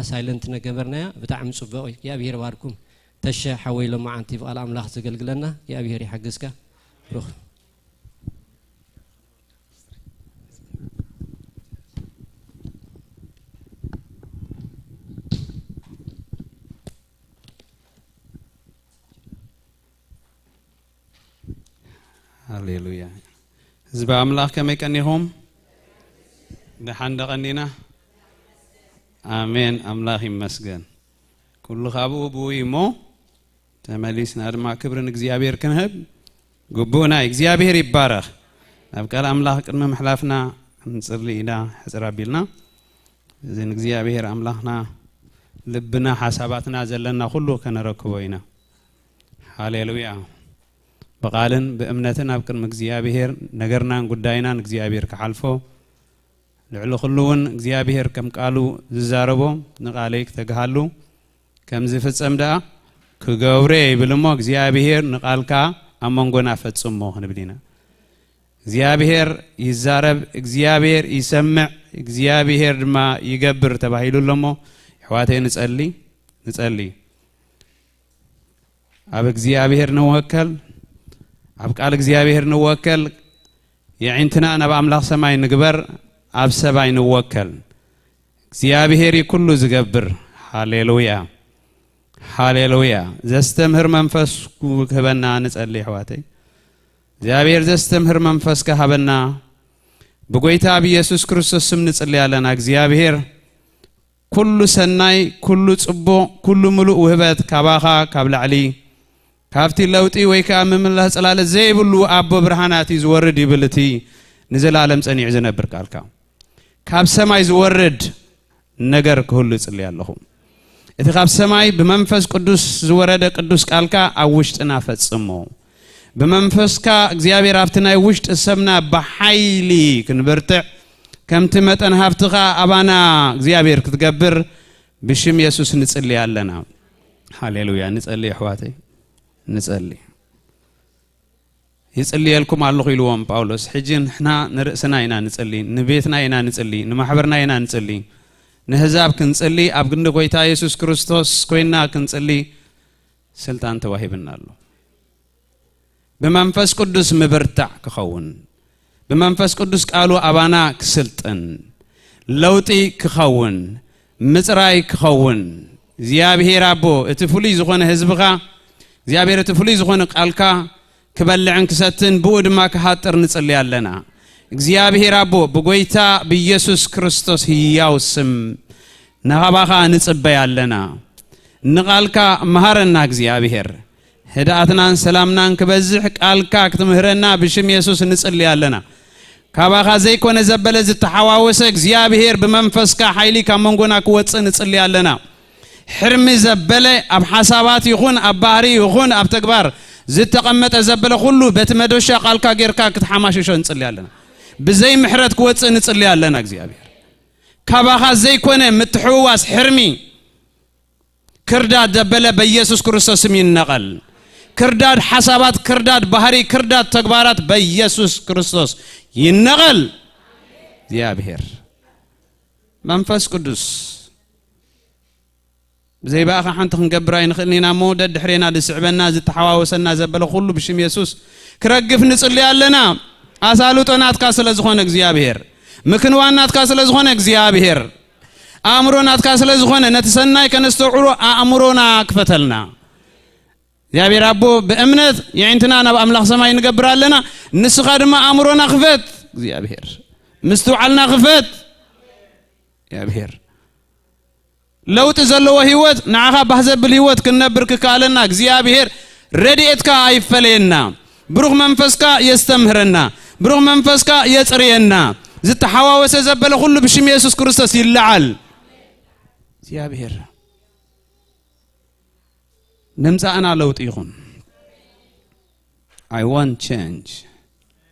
ሳይለንት ነገበርናያ። ብጣዕሚ ጽቡቕ እዩ። እግዚኣብሔር ይባርኩም። ተሸ ሓወይ ሎማዓንቲ ብቓል ኣምላኽ ዘገልግለና እግዚኣብሔር ይሓግዝካ። ብሩኽ። ሃሌሉያ። ህዝቢ ኣምላኽ ከመይ ቀኒኹም? ደሓን ዶ ቀኒና? ኣሜን። ኣምላኽ ይመስገን። ኩሉ ካብኡ ብኡ እዩ እሞ፣ ተመሊስና ድማ ክብሪ ንእግዚኣብሔር ክንህብ ግቡእና እዩ። እግዚኣብሔር ይባረኽ። ናብ ቃል ኣምላኽ ቅድሚ ምሕላፍና ክንጽሊ ኢና፣ ሕጽር ኣቢልና። እዚ ንእግዚኣብሔር ኣምላኽና ልብና፣ ሓሳባትና፣ ዘለና ኩሉ ከነረክቦ ኢና። ሃሌሉያ። ብቓልን ብእምነትን ኣብ ቅድሚ እግዚኣብሔር ነገርናን ጉዳይናን እግዚኣብሔር ክሓልፎ፣ ልዕሊ ኩሉ እውን እግዚኣብሔር ከም ቃሉ ዝዛረቦ ንቓለይ ክተግሃሉ ከም ዝፍጸም ደኣ ክገብሮ እየ ይብል እሞ፣ እግዚኣብሔር ንቓልካ ኣብ መንጎና ፈጽሞ ክንብል ኢና። እግዚኣብሔር ይዛረብ፣ እግዚኣብሔር ይሰምዕ፣ እግዚኣብሔር ድማ ይገብር ተባሂሉ ኣሎ እሞ፣ ኣሕዋተይ ንጸሊ፣ ንጸሊ። ኣብ እግዚኣብሔር ንወከል፣ ኣብ ቃል እግዚኣብሔር ንወከል፣ የዒንትና ናብ ኣምላኽ ሰማይ ንግበር፣ ኣብ ሰብ ኣይንወከል። እግዚኣብሔር እዩ ኩሉ ዝገብር። ሃሌሉያ፣ ሃሌሉያ። ዘስተምህር መንፈስ ክህበና ንጸሊ፣ ኣሕዋተይ። እግዚኣብሔር ዘስተምህር መንፈስ ክሃበና ብጎይታ ብኢየሱስ ክርስቶስ ስም ንጽሊ ኣለና። እግዚኣብሔር ኩሉ ሰናይ፣ ኩሉ ጽቡቕ፣ ኩሉ ምሉእ ውህበት ካባኻ ካብ ላዕሊ፣ ካብቲ ለውጢ ወይ ከኣ ምምላስ ጽላለ ዘይብሉ ኣቦ ብርሃናት እዩ ዝወርድ ይብል እቲ ንዘላለም ጸኒዑ ዝነብር ቃልካ። ካብ ሰማይ ዝወርድ ነገር ክህሉ እጽሊ ኣለኹ። እቲ ካብ ሰማይ ብመንፈስ ቅዱስ ዝወረደ ቅዱስ ቃልካ ኣብ ውሽጥና ፈጽሞ። ብመንፈስካ እግዚኣብሔር ኣብቲ ናይ ውሽጢ ሰብና ብሓይሊ ክንብርትዕ፣ ከምቲ መጠን ሃብትኻ ኣባና እግዚኣብሔር ክትገብር ብሽም የሱስ ንጽሊ ኣለና። ሃሌሉያ። ንጸሊ ኣሕዋተይ፣ ንጸሊ። ይጽልየልኩም ኣለኹ ኢልዎም ጳውሎስ። ሕጂ ንሕና ንርእስና ኢና ንጽሊ፣ ንቤትና ኢና ንጽሊ፣ ንማሕበርና ኢና ንጽሊ፣ ንህዛብ ክንጽሊ፣ ኣብ ክንዲ ጎይታ የሱስ ክርስቶስ ኮይና ክንጽሊ ስልጣን ተዋሂብና ኣሎ። ብመንፈስ ቅዱስ ምብርታዕ ክኸውን፣ ብመንፈስ ቅዱስ ቃሉ ኣባና ክስልጥን፣ ለውጢ ክኸውን፣ ምጽራይ ክኸውን፣ እግዚኣብሔር ኣቦ፣ እቲ ፍሉይ ዝኾነ ህዝብኻ፣ እግዚኣብሔር እቲ ፍሉይ ዝኾነ ቃልካ ክበልዕን ክሰትን፣ ብኡ ድማ ክሃጥር ንጽሊ ኣለና። እግዚኣብሔር ኣቦ፣ ብጎይታ ብኢየሱስ ክርስቶስ ህያው ስም ናባኻ ንጽበይ ኣለና። ንቓልካ መሃረና እግዚኣብሔር። ህድኣትናን ሰላምናን ክበዝሕ ቃልካ ክትምህረና ብሽም የሱስ ንጽሊ ኣለና። ካባኻ ዘይኮነ ዘበለ ዝተሓዋወሰ እግዚኣብሔር ብመንፈስካ ሓይሊ ካብ መንጎና ክወጽእ ንጽሊ ኣለና። ሕርሚ ዘበለ ኣብ ሓሳባት ይኹን ኣብ ባህሪ ይኹን ኣብ ተግባር ዝተቐመጠ ዘበለ ኩሉ በቲ መዶሻ ቃልካ ጌርካ ክትሓማሽሾ ንጽሊ ኣለና። ብዘይ ምሕረት ክወጽእ ንጽሊ ኣለና እግዚኣብሔር። ካባኻ ዘይኮነ ምትሕውዋስ ሕርሚ ክርዳድ ዘበለ በኢየሱስ ክርስቶስ ስም ይነቐል። ክርዳድ ሓሳባት፣ ክርዳድ ባህሪ፣ ክርዳድ ተግባራት በኢየሱስ ክርስቶስ ይነቐል። እግዚኣብሔር መንፈስ ቅዱስ ብዘይ ብኣኻ ሓንቲ ክንገብር ኣይንኽእልን ኢና እሞ፣ ደድሕሬና ዝስዕበና፣ ዝተሓዋወሰና ዘበለ ኩሉ ብሽም የሱስ ክረግፍ ንጽሊ ኣለና። ኣሳልጦ ናትካ ስለ ዝኾነ እግዚኣብሔር፣ ምክንዋን ናትካ ስለ ዝኾነ እግዚኣብሔር፣ ኣእምሮ ናትካ ስለ ዝኾነ፣ ነቲ ሰናይ ከነስተውዕሎ ኣእምሮና ክፈተልና። እግዚኣብሔር ኣቦ፣ ብእምነት የዒንትና ናብ ኣምላኽ ሰማይ ንገብር ኣለና። ንስኻ ድማ ኣእምሮና ክፈት እግዚኣብሔር፣ ምስትውዓልና ክፈት እግዚኣብሔር። ለውጢ ዘለዎ ህይወት፣ ንዓኻ ባህ ዘብል ህይወት ክንነብር ክከኣለና እግዚኣብሔር ረድኤትካ ኣይፈለየና። ብሩኽ መንፈስካ የስተምህረና። ብሩኽ መንፈስካ የጽርየና። ዝተሓዋወሰ ዘበለ ኩሉ ብሽም የሱስ ክርስቶስ ይለዓል። እግዚኣብሔር ምምጻእና ለውጢ ይኹን። I want change።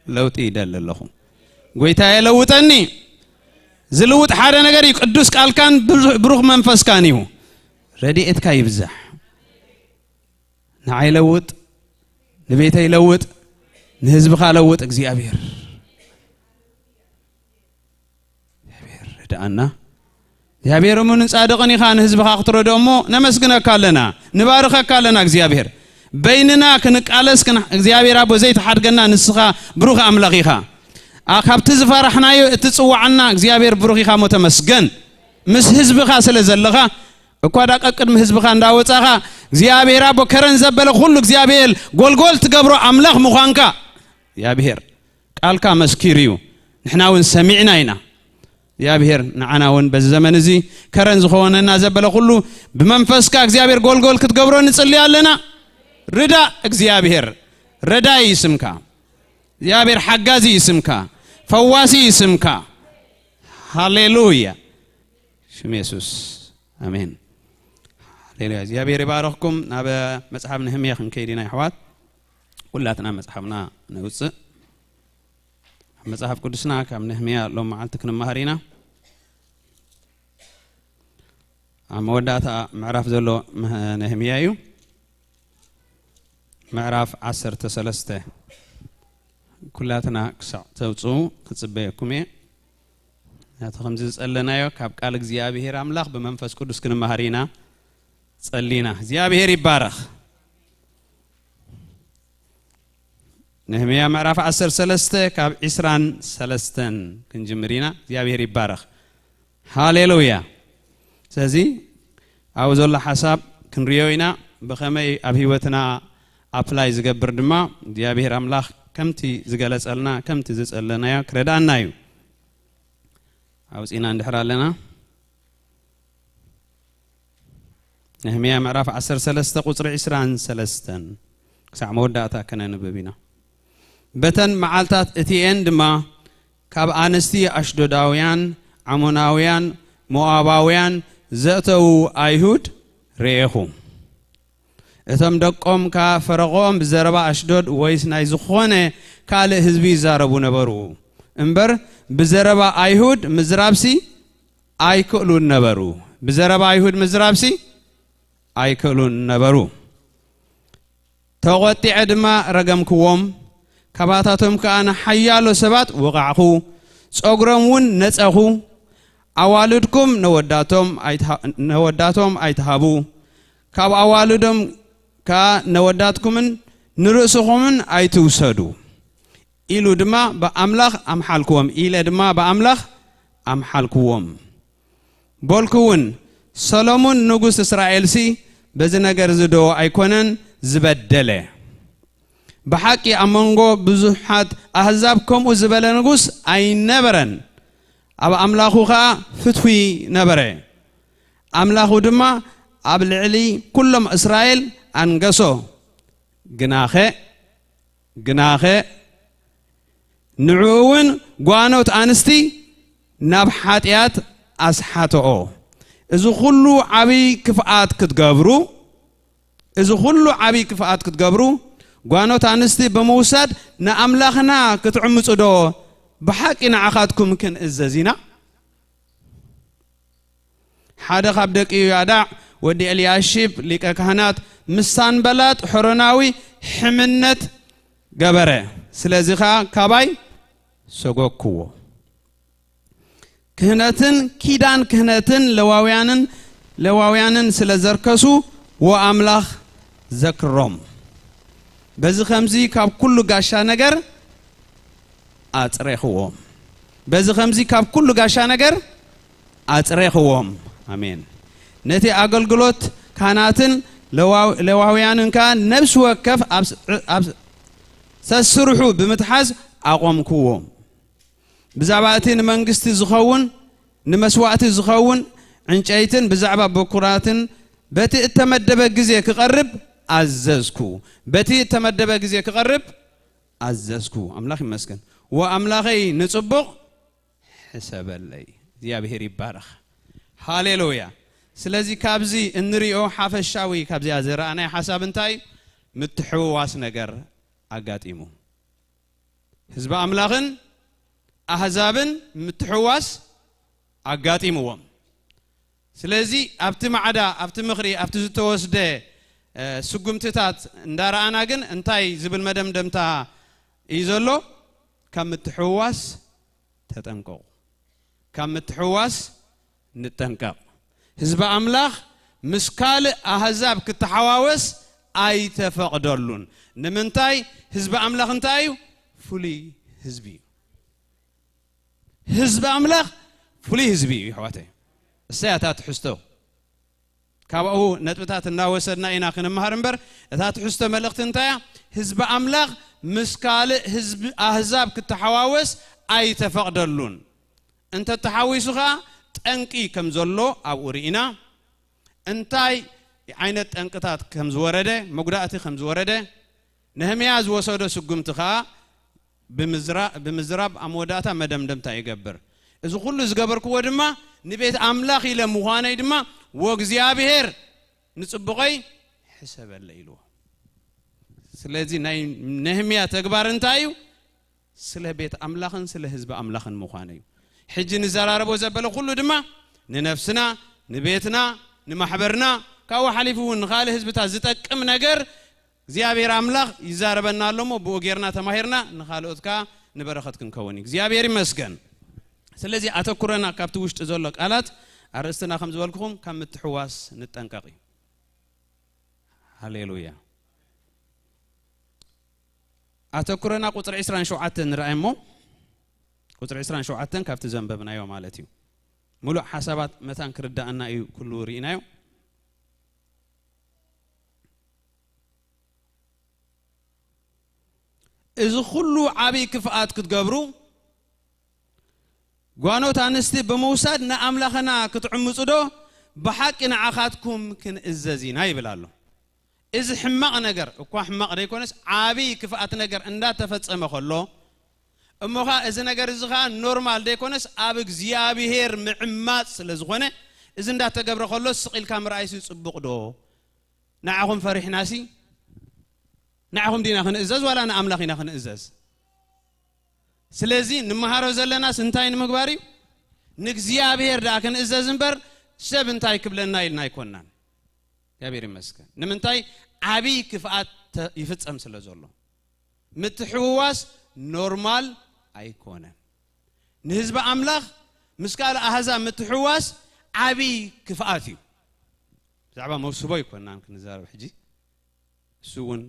ለውጢ ይደሊ ኣለኹ። ጎይታየ ለውጠኒ። ዝልውጥ ሓደ ነገር እዩ። ቅዱስ ቃልካን ብሩ-፣ ብሩኽ መንፈስካን እዩ። ረድኤትካ ይብዛሕ። ንዓይ ለውጥ፣ ንቤተይ ለውጥ፣ ንህዝብኻ ለውጥ እግዚኣብሔር። እግዚኣብሔር ርድኣና። እግዚኣብሔር እሙንን ጻድቕን ኢኻ፣ ንህዝብኻ ክትረድኦ እሞ ነመስግነካ ኣለና፣ ንባርኸካ ኣለና። እግዚኣብሔር በይንና ክንቃለስ ክን-፣ እግዚኣብሔር ኣቦ ዘይትሓድገና ንስኻ ብሩኽ ኣምላኽ ኢኻ። ኣ-፣ ካብቲ ዝፈራሕናዮ እትጽውዓና እግዚኣብሔር ብሩኽ ኢኻ እሞ ተመስገን። ምስ ህዝብኻ ስለ ዘለኻ፣ እኳ ዳ ቀቅድሚ ህዝብኻ እንዳወጻኻ እግዚኣብሔር ኣቦ ከረን ዘበለ ኩሉ እግዚኣብሔር ጎልጎል ትገብሮ ኣምላኽ ምዃንካ እግዚኣብሔር ቃልካ መስኪሩ እዩ። ንሕና እውን ሰሚዕና ኢና። እግዚኣብሔር ንዓና እውን በዚ ዘመን እዚ ከረን ዝኾነና ዘበለ ኩሉ ብመንፈስካ እግዚኣብሔር ጎልጎል ክትገብሮ ንጽሊ ኣለና። ርዳእ እግዚኣብሔር፣ ረዳይ ይስምካ። እግዚኣብሔር ሓጋዚ ይስምካ፣ ፈዋሲ ይስምካ። ሃሌሉያ። ሽም የሱስ። ኣሜን። ሃሌሉያ። እግዚኣብሔር ይባረኽኩም። ናብ መጽሓፍ ነህምያ ክንከይድ ኢና፣ ኣሕዋት። ኩላትና መጽሓፍና ነውጽእ። ኣብ መጽሓፍ ቅዱስና ካብ ነህምያ ሎም መዓልቲ ክንመሃር ኢና። ኣብ መወዳእታ ምዕራፍ ዘሎ መህ-፣ ነህምያ እዩ። ምዕራፍ ዓሰርተ ሰለስተ። ኩላትና ክሳዕ ተውጽኡ ክጽበየኩም እየ። ነቲ ከምዚ ዝጸለናዮ ካብ ቃል እግዚኣብሔር ኣምላኽ ብመንፈስ ቅዱስ ክንመሃር ኢና ጸሊና። እግዚኣብሔር ይባረኽ። ነህምያ ምዕራፍ ዓሰርተ ሰለስተ ካብ ዕስራን ሰለስተን ክንጅምር ኢና። እግዚኣብሔር ይባረኽ። ሃሌሉያ። ስለዚ ኣብኡ ዘሎ ሓሳብ ክንሪኦ ኢና። ብኸመይ ኣብ ህይወትና ኣፕላይ ዝገብር ድማ እግዚኣብሔር ኣምላኽ ከምቲ ዝገለጸልና፣ ከምቲ ዝጸለናዮ ክረዳእና እዩ። ኣውጺና እንድሕር ኣለና። ነህምያ ምዕራፍ ዓሰርተ ሰለስተ ቁጽሪ ዕስራን ሰለስተን ክሳዕ መወዳእታ ከነንብብ ኢና። በተን መዓልታት እቲኤን ድማ ካብ ኣንስቲ ኣሽዶዳውያን፣ ዓሞናውያን፣ ሞኣባውያን ዘእተዉ ኣይሁድ ርኤኹ። እቶም ደቆም ከኣ ፈረቓኦም ብዘረባ ኣሽዶድ ወይስ ናይ ዝኾነ ካልእ ህዝቢ ይዛረቡ ነበሩ። እምበር ብዘረባ ኣይሁድ ምዝራብሲ ኣይክእሉን ነበሩ። ብዘረባ ኣይሁድ ምዝራብሲ ኣይክእሉን ነበሩ። ተቖጢዐ ድማ ረገምክዎም። ካባታቶም ከኣ ንሓያሎ ሰባት ወቓዕኹ፣ ጸጉሮም እውን ነጸኹ። ኣዋልድኩም ነወዳቶም ኣይትሃ-፣ ነወዳቶም ኣይትሃቡ። ካብ ኣዋልዶም ከኣ ነወዳትኩምን ንርእስኹምን ኣይትውሰዱ። ኢሉ ድማ ብኣምላኽ ኣምሓልክዎም፣ ኢለ ድማ ብኣምላኽ ኣምሓልክዎም። በልኩ እውን፣ ሰሎሞን ንጉስ እስራኤልሲ በዚ ነገር እዚ ዶ ኣይኮነን ዝበደለ? ብሓቂ ኣብ መንጎ ብዙሓት ኣህዛብ ከምኡ ዝበለ ንጉስ ኣይነበረን። ኣብ ኣምላኹ ኸኣ ፍትዊ ነበረ። ኣምላኹ ድማ ኣብ ልዕሊ ኩሎም እስራኤል ኣንገሶ። ግናኸ፣ ግናኸ ንዕኡ እውን ጓኖት ኣንስቲ ናብ ሓጢኣት ኣስሓተኦ። እዚ ኩሉ ዓብዪ ክፍኣት ክትገብሩ፣ እዚ ኩሉ ዓብዪ ክፍኣት ክትገብሩ፣ ጓኖት ኣንስቲ ብምውሳድ ንኣምላኽና ክትዕምጹ ዶ ብሓቂ ንዓኻትኩም ክንእዘዝ ኢና? ሓደ ካብ ደቂ ዮያዳዕ ወዲ ኤልያሺብ ሊቀ ካህናት ምስ ሳንበላጥ ሖሮናዊ ሕምነት ገበረ። ስለዚ ኸኣ ካባይ ሰጎግክዎ። ክህነትን ኪዳን ክህነትን ለዋውያንን፣ ለዋውያንን ስለ ዘርከሱ፣ ወኣምላኽ ዘክሮም። በዚ ኸምዚ ካብ ኩሉ ጋሻ ነገር ኣጽሬኽዎም። በዚ ኸምዚ ካብ ኩሉ ጋሻ ነገር ኣጽሬኽዎም። ኣሜን። ነቲ ኣገልግሎት ካህናትን ለዋው-፣ ሌዋውያንን ከኣ ነፍሲ ወከፍ ኣብ ስ-፣ ኣብ ሰስርሑ ብምትሓዝ ኣቖምክዎም። ብዛዕባ እቲ ንመንግስቲ ዝኸውን፣ ንመስዋእቲ ዝኸውን ዕንጨይትን ብዛዕባ በኩራትን በቲ እተመደበ ግዜ ክቐርብ ኣዘዝኩ። በቲ እተመደበ ግዜ ክቐርብ ኣዘዝኩ። ኣምላኽ ይመስገን። ወኣምላኸይ ንጽቡቕ ሕሰበለይ። እግዚኣብሔር ይባረኽ። ሃሌሉያ። ስለዚ ካብዚ እንሪኦ ሓፈሻዊ ካብዚኣ ዘረኣናይ ሓሳብ እንታይ? ምትሕውዋስ ነገር ኣጋጢሙ። ህዝቢ ኣምላኽን ኣህዛብን ምትሕውዋስ ኣጋጢምዎም። ስለዚ ኣብቲ ማዕዳ፣ ኣብቲ ምኽሪ፣ ኣብቲ ዝተወስደ፣ እ፣ ስጉምትታት እንዳረኣና ግን እንታይ ዝብል መደምደምታ እዩ ዘሎ? ካብ ምትሕውዋስ ተጠንቀቑ። ካብ ምትሕውዋስ ንጠንቀቕ። ህዝቢ ኣምላኽ ምስ ካልእ ኣህዛብ ክተሓዋወስ ኣይተፈቕደሉን። ንምንታይ? ህዝቢ ኣምላኽ እንታይ እዩ? ፍሉይ ህዝቢ እዩ። ህዝቢ ኣምላኽ ፍሉይ ህዝቢ እዩ፣ ኣሕዋተይ። እሰይ፣ ኣታ ትሕዝቶ። ካብኡ ነጥብታት እናወሰድና ኢና ክንመሃር እምበር፣ እታ ትሕዝቶ መልእኽቲ እንታይ እያ? ህዝቢ ኣምላኽ ምስ ካልእ ህዝቢ ኣህዛብ ክተሓዋወስ ኣይተፈቕደሉን። እንተተሓዊሱ ኸኣ ጠንቂ ከም ዘሎ ኣብኡ ርኢና። እንታይ ዓይነት ጠንቅታት ከም ዝወረደ፣ መጉዳእቲ ከም ዝወረደ፣ ነህምያ ዝወሰዶ ስጉምቲ ኸኣ ብምዝራ-፣ ብምዝራብ ኣብ መወዳእታ መደምደምታ ይገብር። እዚ ኩሉ ዝገበርክዎ ድማ ንቤት ኣምላኽ ኢለ ምዃነይ ድማ ወእግዚኣብሔር ንጽቡቐይ ሕሰበለ ኢልዎ። ስለዚ ናይ ነህምያ ተግባር እንታይ እዩ? ስለ ቤት ኣምላኽን ስለ ህዝቢ ኣምላኽን ምዃኑ እዩ። ሕጂ ንዘራረቦ ዘበለ ኩሉ ድማ ንነፍስና፣ ንቤትና፣ ንማሕበርና፣ ካብኡ ሓሊፉ እውን ንኻልእ ህዝብታት ዝጠቅም ነገር እግዚኣብሔር ኣምላኽ ይዛረበና ኣሎ እሞ ብኡ ጌርና ተማሂርና ንኻልኦት ከኣ ንበረኸት ክንከውን እዩ። እግዚኣብሔር ይመስገን። ስለዚ ኣተኩረና ካብቲ ውሽጢ ዘሎ ቃላት ኣርእስትና ከም ዝበልኩኹም ካብ ምትሕዋስ ንጠንቀቕ እዩ። ሃሌሉያ። ኣተኩረና ቁፅሪ ዕስራን ሸውዓተን ንርኣይ እሞ፣ ቁፅሪ ዕስራን ሸውዓተን ካብቲ ዘንበብናዮ ማለት እዩ። ሙሉእ ሓሳባት መታን ክርዳእና እዩ ኩሉ ርኢናዮ። እዚ ኩሉ ዓብዪ ክፍኣት ክትገብሩ፣ ጓኖት ኣንስቲ ብምውሳድ ንኣምላኽና ክትዕምፁ ዶ ብሓቂ ንዓኻትኩም ክንእዘዝ ኢና ይብል ኣሎ። እዚ ሕማቕ ነገር እኳ ሕማቕ ደይኮነስ ዓብዪ ክፍኣት ነገር እንዳተፈጸመ ከሎ፣ እሞ ኸኣ እዚ ነገር እዚ ኸኣ ኖርማል ደይኮነስ ኣብ እግዚኣብሔር ምዕማፅ ስለ ዝኾነ፣ እዚ እንዳተገብረ ከሎ ስቕ ኢልካ ምርኣይሲ ጽቡቕ ዶ? ንዓኹም ፈሪሕናሲ ንዓኹም ዲና ክንእዘዝ ዋላ ንኣምላኽ ኢና ክንእዘዝ? ስለዚ ንመሃሮ ዘለናስ እንታይ ንምግባር እዩ? ንእግዚኣብሔር ደኣ ክንእዘዝ እምበር ሰብ እንታይ ክብለና ኢልና ኣይኮንናን። እግዚኣብሔር ይመስገን። ንምንታይ? ዓብዪ ክፍኣት ተ-፣ ይፍጸም ስለ ዘሎ። ምትሕውዋስ ኖርማል ኣይኮነን። ንህዝቢ ኣምላኽ ምስ ካልእ ኣህዛብ ምትሕውዋስ ዓብዪ ክፍኣት እዩ። ብዛዕባ መውስቦ ኣይኮንናን ክንዛረብ ሕጂ። እሱ እውን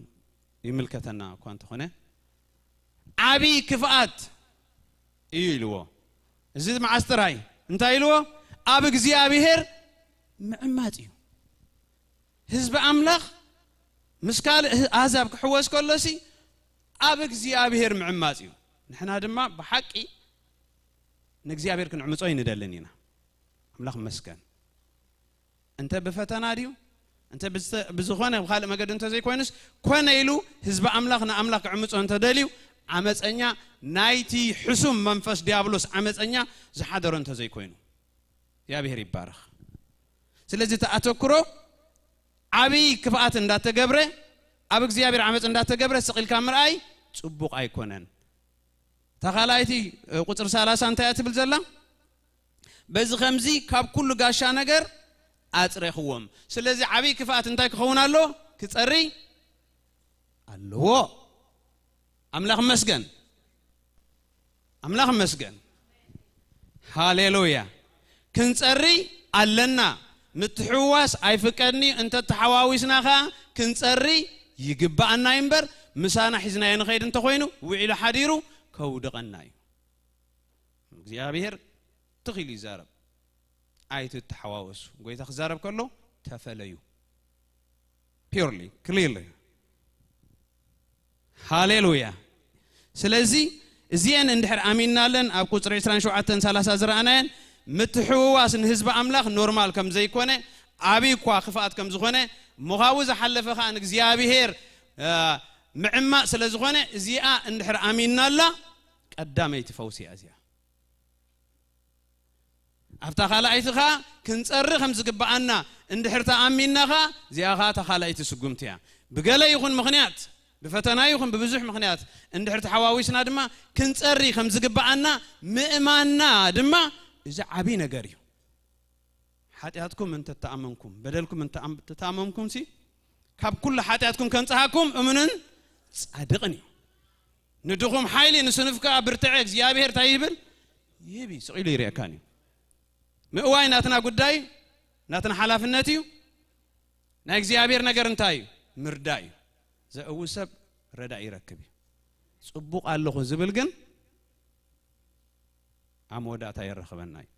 ይምልከተና እኳ እንተኾነ፣ ዓብዪ ክፍኣት እዩ ኢልዎ። እዚ መዓስ ጥራይ እንታይ ኢልዎ? ኣብ እግዚኣብሔር ምዕማፅ እዩ። ህዝቢ ኣምላኽ ምስ ካልእ ህ-፣ ኣህዛብ ክሕወስ ከሎሲ ኣብ እግዚኣብሔር ምዕማፅ እዩ። ንሕና ድማ ብሓቂ ንእግዚኣብሔር ክንዕምፆ ኣይንደልን ኢና። ኣምላኽ ይመስገን። እንተ ብፈተና ድዩ? እንተ ብዝተ-፣ ብዝኾነ ብኻልእ መገዲ እንተዘይኮይኑስ፣ ኮነ ኢሉ ህዝቢ ኣምላኽ ንኣምላኽ ክዕምጾ እንተደልዩ፣ ዓመፀኛ ናይቲ ሕሱም መንፈስ ዲያብሎስ ዓመፀኛ ዝሓደሮ እንተዘይኮይኑ፣ እግዚኣብሔር ይባረኽ። ስለዚ እቲ ኣተኩሮ ዓብዪ ክፍኣት እንዳተገብረ፣ ኣብ እግዚኣብሔር ዓመፅ እንዳተገብረ ስቕ ኢልካ ምርኣይ ጽቡቕ ኣይኮነን። እታ ካልኣይቲ፣ እ፣ ቁፅሪ ሰላሳ እንታይ እያ ትብል ዘላ? በዚ ኸምዚ ካብ ኩሉ ጋሻ ነገር ኣጽሬኽዎም። ስለዚ ዓብዪ ክፍኣት እንታይ ክኸውን ኣሎ? ክጸሪ ኣለዎ። ኣምላኽ መስገን። ኣምላኽ መስገን። ሃሌሉያ። ክንጸሪ ኣለና። ምትሕውዋስ ኣይፍቀድን እዩ። እንተ ተሓዋዊስና ኸኣ ክንጸሪ ይግብኣና እዩ እምበር፣ ምሳና ሒዝናዮ ንኸይድ እንተኾይኑ፣ ውዒሉ ሓዲሩ ከውድቐና እዩ። እግዚኣብሔር ትኽ ኢሉ ይዛረብ። ኣይትተሓዋወሱ። ጎይታ ክዛረብ ከሎ ተፈለዩ። ፒውርሊ፣ ክሊርሊ። ሃሌሉያ። ስለዚ እዚአን እንድሕር ኣሚንናለን ኣብ ቁፅሪ ዕስራን ሸውዓተን ሰላሳ ዝረኣናየን ምትሕውዋስ ንህዝቢ ኣምላኽ ኖርማል ከም ዘይኮነ፣ ዓብዪ እኳ ክፍኣት ከም ዝኾነ፣ እሞ ካብኡ ዝሓለፈ ኸኣ ንእግዚኣብሔር፣ እ፣ ምዕማፅ ስለ ዝኾነ፣ እዚኣ እንድሕር ኣሚንናላ ቀዳመይቲ ፈውሲ እያ እዚኣ። ኣብታ ካልኣይቲ ኸኣ ክንጸሪ ከም ዝግብኣና እንድሕር ተኣሚንና ኸኣ፣ እዚኣ ኸኣ እታ ካልኣይቲ ስጉምቲ እያ። ብገለ ይኹን ምኽንያት፣ ብፈተና ይኹን ብብዙሕ ምኽንያት እንድሕር ተሓዋዊስና ድማ፣ ክንጸሪ ከም ዝግብኣና ምእማንና ድማ፣ እዚ ዓብዪ ነገር እዩ። ሓጢኣትኩም እንተተኣመንኩም፣ በደልኩም እንተኣም-፣ እንተተኣመንኩም ሲ፣ ካብ ኩሉ ሓጢኣትኩም ከንጽሃኩም እሙንን ጻድቕን እዩ። ንድኹም ሓይሊ፣ ንስኑፍ ከኣ ብርትዐ። እግዚኣብሔር እንታይ ይብል? ይህብ እዩ፣ ስቕ ኢሉ ይርእየካን እዩ። ምእዋይ ናትና ጉዳይ፣ ናትና ሓላፍነት እዩ። ናይ እግዚኣብሔር ነገር እንታይ እዩ? ምርዳእ እዩ። ዘእዊ ሰብ ረዳእ ይረክብ እዩ። ጽቡቕ ኣለኹ ዝብል ግን ኣብ መወዳእታ የረኽበና እዩ።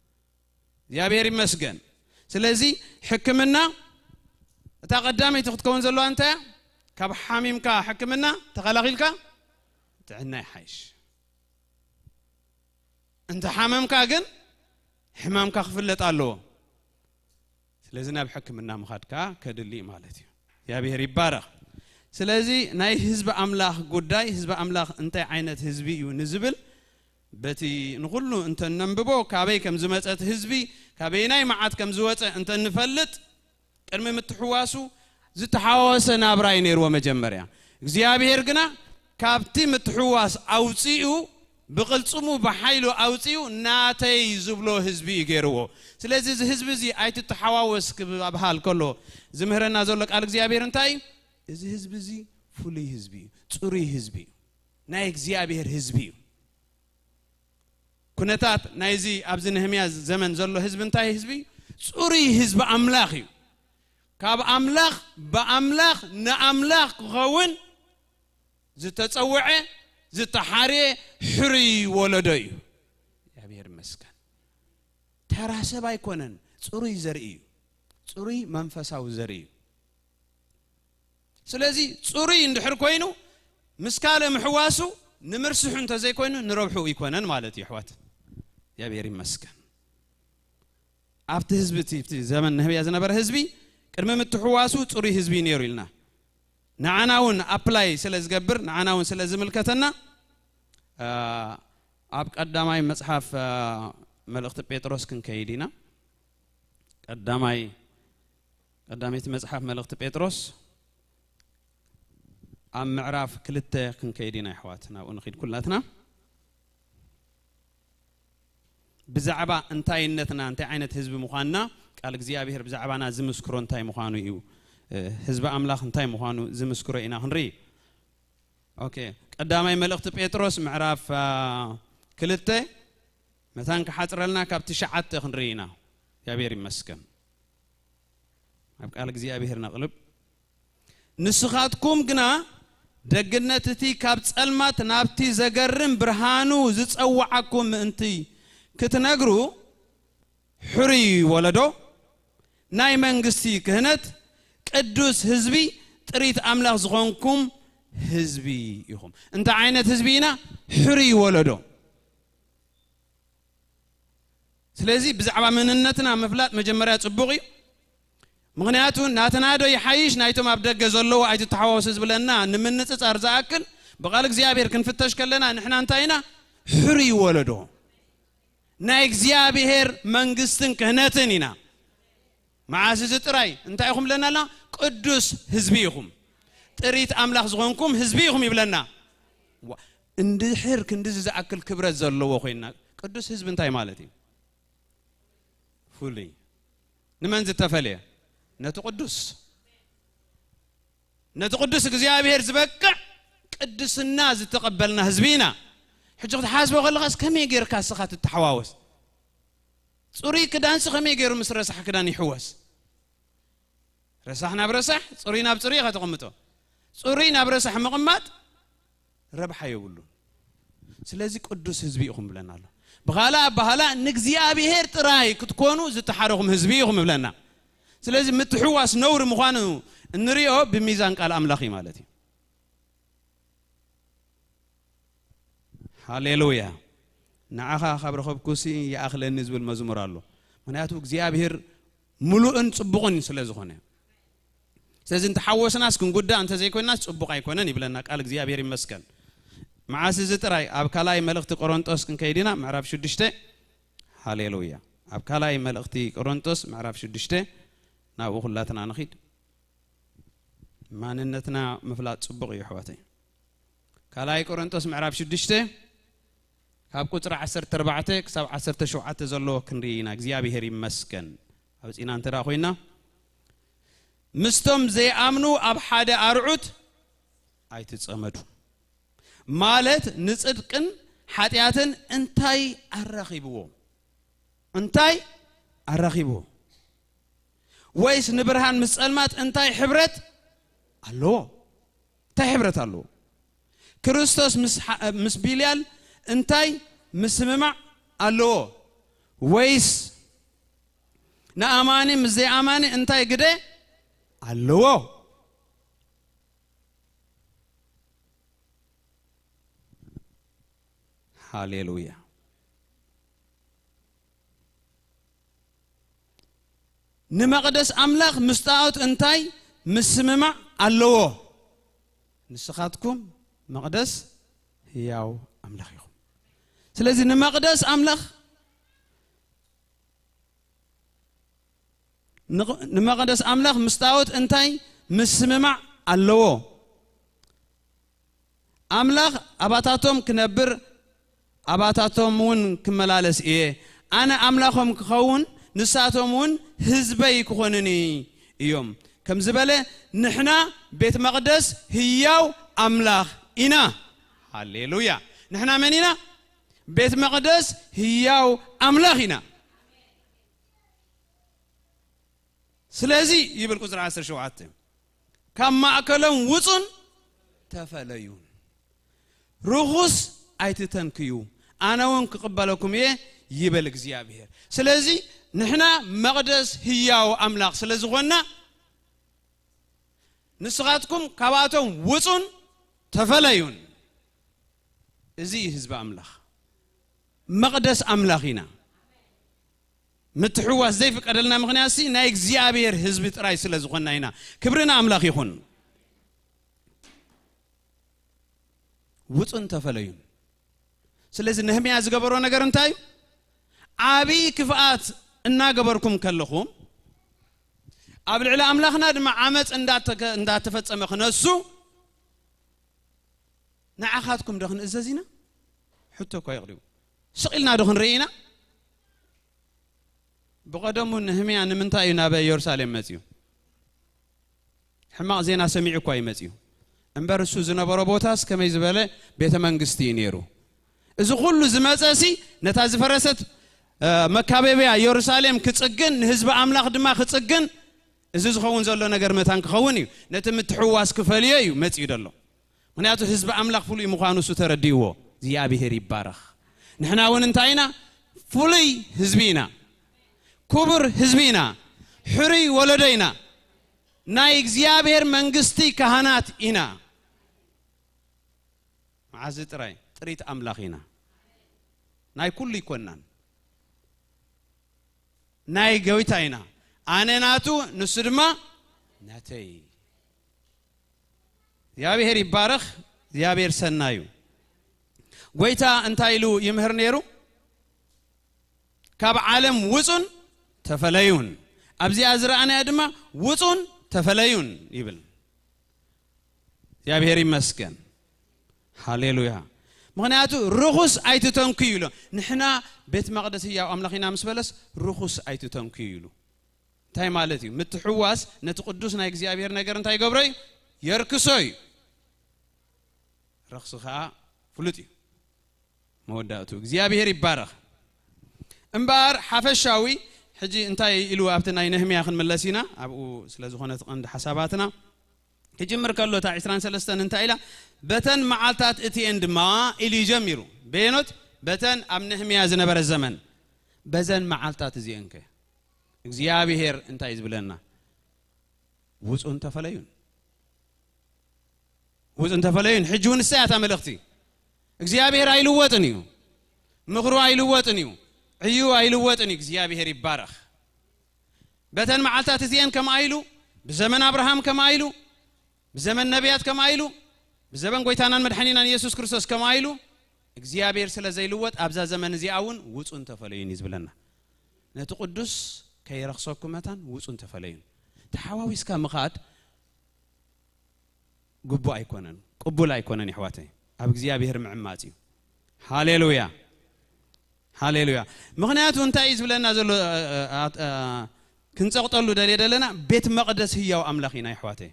እግዚኣብሔር ይመስገን። ስለዚ ሕክምና እታ ቀዳመይቲ ክትከውን ዘለዋ እንታይ እያ? ካብ ሓሚምካ ሕክምና ተኸላኺልካ ጥዕና ይሓይሽ። እንተ ሓመምካ ግን ሕማምካ ክፍለጥ ኣለዎ። ስለዚ ናብ ሕክምና ምኻድ ከኣ ከድሊ እዩ ማለት እዩ። እግዚኣብሔር ይባረኽ። ስለዚ ናይ ህዝቢ ኣምላኽ ጉዳይ፣ ህዝቢ ኣምላኽ እንታይ ዓይነት ህዝቢ እዩ ንዝብል፣ በቲ ንኹሉ እንተነንብቦ፣ ካበይ ከም ዝመጸት ህዝቢ፣ ካበየናይ መዓት ከም ዝወጸ እንተንፈልጥ፣ ቅድሚ ምትሕዋሱ ዝተሓዋወሰ ናብራ እዩ ነይርዎ መጀመርያ። እግዚኣብሔር ግና ካብቲ ምትሕዋስ ኣውጺኡ፣ ብቕልጽሙ ብሓይሉ ኣውጺኡ ናተይ ዝብሎ ህዝቢ እዩ ገይርዎ። ስለዚ እዚ ህዝቢ እዚ ኣይትተሓዋወስ ክባሃል ከሎ ዝምህረና ዘሎ ቃል እግዚኣብሔር እንታይ እዩ? እዚ ህዝቢ እዚ ፍሉይ ህዝቢ እዩ፣ ጽሩይ ህዝቢ እዩ፣ ናይ እግዚኣብሔር ህዝቢ እዩ። ኩነታት ናይዚ ኣብዚ ነህምያ ዘመን ዘሎ ህዝቢ እንታይ ህዝቢ እዩ? ጽሩይ ህዝቢ ኣምላኽ እዩ። ካብ ኣምላኽ ብኣምላኽ ንኣምላኽ ክኸውን ዝተጸውዐ ዝተሓርየ ሕሩይ ወለዶ እዩ። እግዚኣብሔር ይመስገን። ተራ ሰብ ኣይኮነን፣ ጽሩይ ዘርኢ እዩ። ጽሩይ መንፈሳዊ ዘርኢ እዩ። ስለዚ ጽሩይ እንድሕር ኮይኑ ምስ ካልእ ምሕዋሱ ንምርስሑ እንተዘይኮይኑ ንረብሑ ኣይኮነን ማለት እዩ። ኣሕዋት እግዚኣብሔር ይመስገን። ኣብቲ ህዝቢ እቲ ኣብቲ ዘመን ነህብያ ዝነበረ ህዝቢ ቅድሚ ምትሕዋሱ ጽሩይ ህዝቢ እዩ ነይሩ ኢልና ንዓና እውን ኣፕላይ ስለ ዝገብር ንዓና እውን ስለ ዝምልከተና ኣብ ቀዳማይ መጽሓፍ መልእኽቲ ጴጥሮስ ክንከይድ ኢና። ቀዳማይ ቀዳመይቲ መጽሓፍ መልእኽቲ ጴጥሮስ ኣብ ምዕራፍ ክልተ ክንከይድ ኢና ኣሕዋት፣ ናብኡ ንኺድ ኩላትና። ብዛዕባ እንታይነትና እንታይ ዓይነት ህዝቢ ምዃንና ቃል እግዚኣብሔር ብዛዕባና ዝምስክሮ እንታይ ምዃኑ እዩ። ህዝቢ ኣምላኽ እንታይ ምዃኑ ዝምስክሮ ኢና ክንርኢ። ኦኬ፣ ቀዳማይ መልእኽቲ ጴጥሮስ ምዕራፍ ክልተ መታን ክሓፅረልና ካብ ትሽዓተ ክንርኢ ኢና። እግዚኣብሔር ይመስገን። ኣብ ቃል እግዚኣብሔር ነቕልብ። ንስኻትኩም ግና ደግነት እቲ ካብ ጸልማት ናብቲ ዘገርም ብርሃኑ ዝጸውዓኩም ምእንቲ ክትነግሩ፣ ሕሩይ ወለዶ፣ ናይ መንግስቲ ክህነት፣ ቅዱስ ህዝቢ፣ ጥሪት ኣምላኽ ዝኾንኩም ህዝቢ ኢኹም። እንታይ ዓይነት ህዝቢ ኢና? ሕሩይ ወለዶ። ስለዚ ብዛዕባ መንነትና ምፍላጥ መጀመርያ ጽቡቕ እዩ። ምኽንያቱ ናትና ዶ ይሓይሽ ናይቶም ኣብ ደገ ዘለዉ ኣይትተሓዋወሱ ዝብለና ንምንጽጻር ዝኣክል ብቓል እግዚኣብሔር ክንፍተሽ ከለና ንሕና እንታይ ኢና? ሕሩይ ወለዶ ናይ እግዚኣብሔር መንግስትን ክህነትን ኢና። መዓስ እዚ ጥራይ እንታይ ኢኹም ብለና ኣለና? ቅዱስ ህዝቢ ኢኹም፣ ጥሪት ኣምላኽ ዝኾንኩም ህዝቢ ኢኹም ይብለና። ዋ፣ እንድሕር ክንድዚ ዝኣክል ክብረት ዘለዎ ኮይንና፣ ቅዱስ ህዝቢ እንታይ ማለት እዩ? ፍሉይ። ንመን ዝተፈልየ? ነቲ ቅዱስ፣ ነቲ ቅዱስ እግዚኣብሔር ዝበቅዕ ቅድስና ዝተቐበልና ህዝቢ ኢና። ሕጂ ክትሓስቦ ከለኻስ ከመይ ጌርካ እስኻ ትተሓዋወስ? ጽሩይ ክዳንሲ ከመይ ገይሩ ምስ ረሳሕ ክዳን ይሕወስ? ረሳሕ ናብ ረሳሕ፣ ጽሩይ ናብ ጽሩይ ኢኻ ተቐምጦ። ጽሩይ ናብ ረሳሕ ምቕማጥ ረብሓ የብሉን። ስለዚ ቅዱስ ህዝቢ ኢኹም ብለና ኣሎ። ብኻልእ ኣባህላ ንእግዚኣብሔር ጥራይ ክትኮኑ ዝተሓረኹም ህዝቢ ኢኹም ይብለና። ስለዚ ምትሕዋስ ነውሪ ምዃኑ እንሪኦ ብሚዛን ቃል ኣምላኽ እዩ ማለት እዩ። ሃሌሉያ። ንዓኻ ካብ ረኸብኩሲ ይኣኽለኒ ዝብል መዝሙር ኣሎ። ምኽንያቱ እግዚኣብሔር ምሉእን ጽቡቕን ስለ ዝኾነ። ስለዚ እንተሓወስናስ ክንጉዳእ እንተዘይኮይናስ ጽቡቕ ኣይኮነን ይብለና ቃል እግዚኣብሔር ይመስገን። መዓስ እዚ ጥራይ ኣብ ካልኣይ መልእኽቲ ቆሮንጦስ ክንከይድ ኢና ምዕራፍ ሽዱሽተ። ሃሌሉያ። ኣብ ካልኣይ መልእኽቲ ቆሮንጦስ ምዕራፍ ሽዱሽተ ናብኡ ኩላትና ንኺድ። ማንነትና ምፍላጥ ጽቡቕ እዩ ኣሕዋተይ። ካልኣይ ቆሮንጦስ ምዕራፍ ሽዱሽተ ካብ ቁጽሪ ዓሰርተ ኣርባዕተ ክሳብ ዓሰርተ ሸውዓተ ዘሎ ክንርኢ ኢና። እግዚኣብሔር ይመስገን። ኣብ ጺና እንተ ደኣ ኮይና ምስቶም ዘይኣምኑ ኣብ ሓደ ኣርዑት ኣይትጸመዱ። ማለት ንጽድቅን ሓጢኣትን እንታይ ኣራኺብዎ? እንታይ ኣራኺብዎ? ወይስ ንብርሃን ምስ ጸልማት እንታይ ሕብረት ኣለዎ? እንታይ ሕብረት ኣለዎ? ክርስቶስ ምስ ሓ-፣ ምስ ቢልያል እንታይ ምስምማዕ ኣለዎ? ወይስ ንኣማኒ ምስ ዘይኣማኒ እንታይ ግደ ኣለዎ? ሃሌሉያ። ንመቕደስ ኣምላኽ ምስ ጣዖት እንታይ ምስምማዕ ኣለዎ? ንስኻትኩም መቕደስ ህያው ኣምላኽ ኢኹም። ስለዚ ንመቕደስ ኣምላኽ ንቕ-፣ ንመቕደስ ኣምላኽ ምስ ጣዖት እንታይ ምስምማዕ ኣለዎ? ኣምላኽ ኣባታቶም ክነብር፣ ኣባታቶም እውን ክመላለስ እየ። ኣነ ኣምላኾም ክኸውን፣ ንሳቶም እውን ህዝበይ ክኾኑኒ እዮም። ከም ዝበለ፣ ንሕና ቤት መቕደስ ህያው ኣምላኽ ኢና። ሃሌሉያ! ንሕና መን ኢና? ቤት መቕደስ ህያው ኣምላኽ ኢና። ስለዚ ይብል ቁጽሪ ዓሰርተ ሸውዓተ፣ ካብ ማእከሎም ውጹን ተፈለዩን፣ ርኹስ ኣይትተንክዩ፣ ኣነ እውን ክቕበለኩም እየ ይብል እግዚኣብሔር። ስለዚ ንሕና መቕደስ ህያው ኣምላኽ ስለ ዝኾንና፣ ንስኻትኩም ካብኣቶም ውጹን ተፈለዩን። እዚ እዩ ህዝቢ ኣምላኽ፣ መቕደስ ኣምላኽ ኢና። ምትሕዋስ ዘይፍቀደልና ምኽንያት ሲ ናይ እግዚኣብሔር ህዝቢ ጥራይ ስለ ዝኾንና ኢና። ክብሪ ንኣምላኽ ይኹን። ውጹን ተፈለዩን። ስለዚ ነህምያ ዝገበሮ ነገር እንታይ እዩ? ዓብዪ ክፍኣት እናገበርኩም ከለኹም፣ ኣብ ልዕሊ ኣምላኽና ድማ ዓመፅ እንዳተገ-፣ እንዳተፈጸመ ክነሱ፣ ንዓኻትኩም ዶ ክንእዘዝ ኢና? ሕቶ እኳ የቕሪቡ። ስቕ ኢልና ዶ ክንርኢ ኢና? ብቐደሙ ነህምያ ንምንታይ እዩ ናብ ኢየሩሳሌም መጺኡ? ሕማቕ ዜና ሰሚዑ እኳ እዩ መጺኡ። እምበር እሱ ዝነበሮ ቦታስ ከመይ ዝበለ ቤተ መንግስቲ እዩ ነይሩ? እዚ ኩሉ ዝመጸሲ ነታ ዝፈረሰት፣ እ፣ መካበብያ ኢየሩሳሌም ክጽግን፣ ንህዝቢ ኣምላኽ ድማ ክጽግን፣ እዚ ዝኸውን ዘሎ ነገር መታን ክኸውን እዩ። ነቲ ምትሕውዋስ ክፈልዮ እዩ መጺኡ ዘሎ። ምኽንያቱ ህዝቢ ኣምላኽ ፍሉይ ምዃኑ እሱ ተረዲእዎ። እግዚኣብሔር ይባረኽ። ንሕና እውን እንታይ ኢና? ፍሉይ ህዝቢ ኢና። ክቡር ህዝቢ ኢና። ሕሩይ ወለዶ ኢና። ናይ እግዚኣብሔር መንግስቲ ካህናት ኢና። መዓዝ ጥራይ ጥሪት ኣምላኽ ኢና። ናይ ኩሉ ይኮናን። ናይ ጎይታ ኢና። ኣነ ናቱ፣ ንሱ ድማ ናተይ። እግዚኣብሔር ይባረኽ። እግዚኣብሔር ሰናዩ። ጎይታ እንታይ ኢሉ ይምህር ነይሩ? ካብ ዓለም ውጹን ተፈለዩን፣ ኣብዚኣ ዝረኣናያ ድማ ውጹን ተፈለዩን ይብል። እግዚኣብሔር ይመስገን። ሃሌሉያ። ምኽንያቱ ርኹስ ኣይትተንክዩ ኢሎ። ንሕና ቤት መቕደስ ህያው ኣምላኽ ኢና ምስ በለስ ርኹስ ኣይትተንክዩ ኢሉ። እንታይ ማለት እዩ? ምትሕዋስ ነቲ ቅዱስ ናይ እግዚኣብሔር ነገር እንታይ ይገብሮ እዩ? የርክሶ እዩ። ረኽሲ ኸዓ ፍሉጥ እዩ። መወዳእቱ እግዚኣብሔር ይባረኽ። እምበኣር ሓፈሻዊ ሕጂ እንታይ ኢሉ ኣብቲ ናይ ነህምያ ክንምለስ ኢና፣ ኣብኡ ስለ ዝኾነ እቲ ቀንዲ ሓሳባትና ክጅምር ከሎ እታ ዕስራን ሰለስተን እንታይ ኢላ? በተን መዓልታት እቲኤን ድማ ኢሉ ይጀሚሩ። በየኖት? በተን ኣብ ነህምያ ዝነበረ ዘመን። በዘን መዓልታት እዚኤን ከ እግዚኣብሔር እንታይ እዩ ዝብለና? ውጹን ተፈለዩን። ውጹን ተፈለዩን። ሕጂ እውን ንሳ እያ እታ መልእኽቲ። እግዚኣብሔር ኣይልወጥን እዩ። ምኽሩ ኣይልወጥን እዩ። ዕዩ ኣይልወጥን እዩ። እግዚኣብሔር ይባረኽ። በተን መዓልታት እዚኤን ከምኣ ኢሉ፣ ብዘመን ኣብርሃም ከምኣ ኢሉ፣ ብዘመን ነቢያት ከምኣ ኢሉ፣ ብዘመን ጎይታናን መድሓኒናን ኢየሱስ ክርስቶስ ከምኣ ኢሉ፣ እግዚኣብሔር ስለ ዘይልወጥ ኣብዛ ዘመን እዚኣ እውን ውጹን ተፈለዩን እዩ ዝብለና። ነቲ ቅዱስ ከይረኽሰኩም መታን ውጹን ተፈለዩን። ተሓዋዊስካ ምኻድ ግቡእ ኣይኮነን፣ ቅቡል ኣይኮነን የሕዋተይ። ኣብ እግዚኣብሔር ምዕማጽ እዩ። ሃሌሉያ፣ ሃሌሉያ። ምኽንያቱ እንታይ እዩ ዝብለና ዘሎ? እ፣ እ፣ እ፣ እ፣ ክንጸቕጠሉ ደልየ ዘለና ቤት መቕደስ ህያው ኣምላኽ ኢና የሕዋተይ።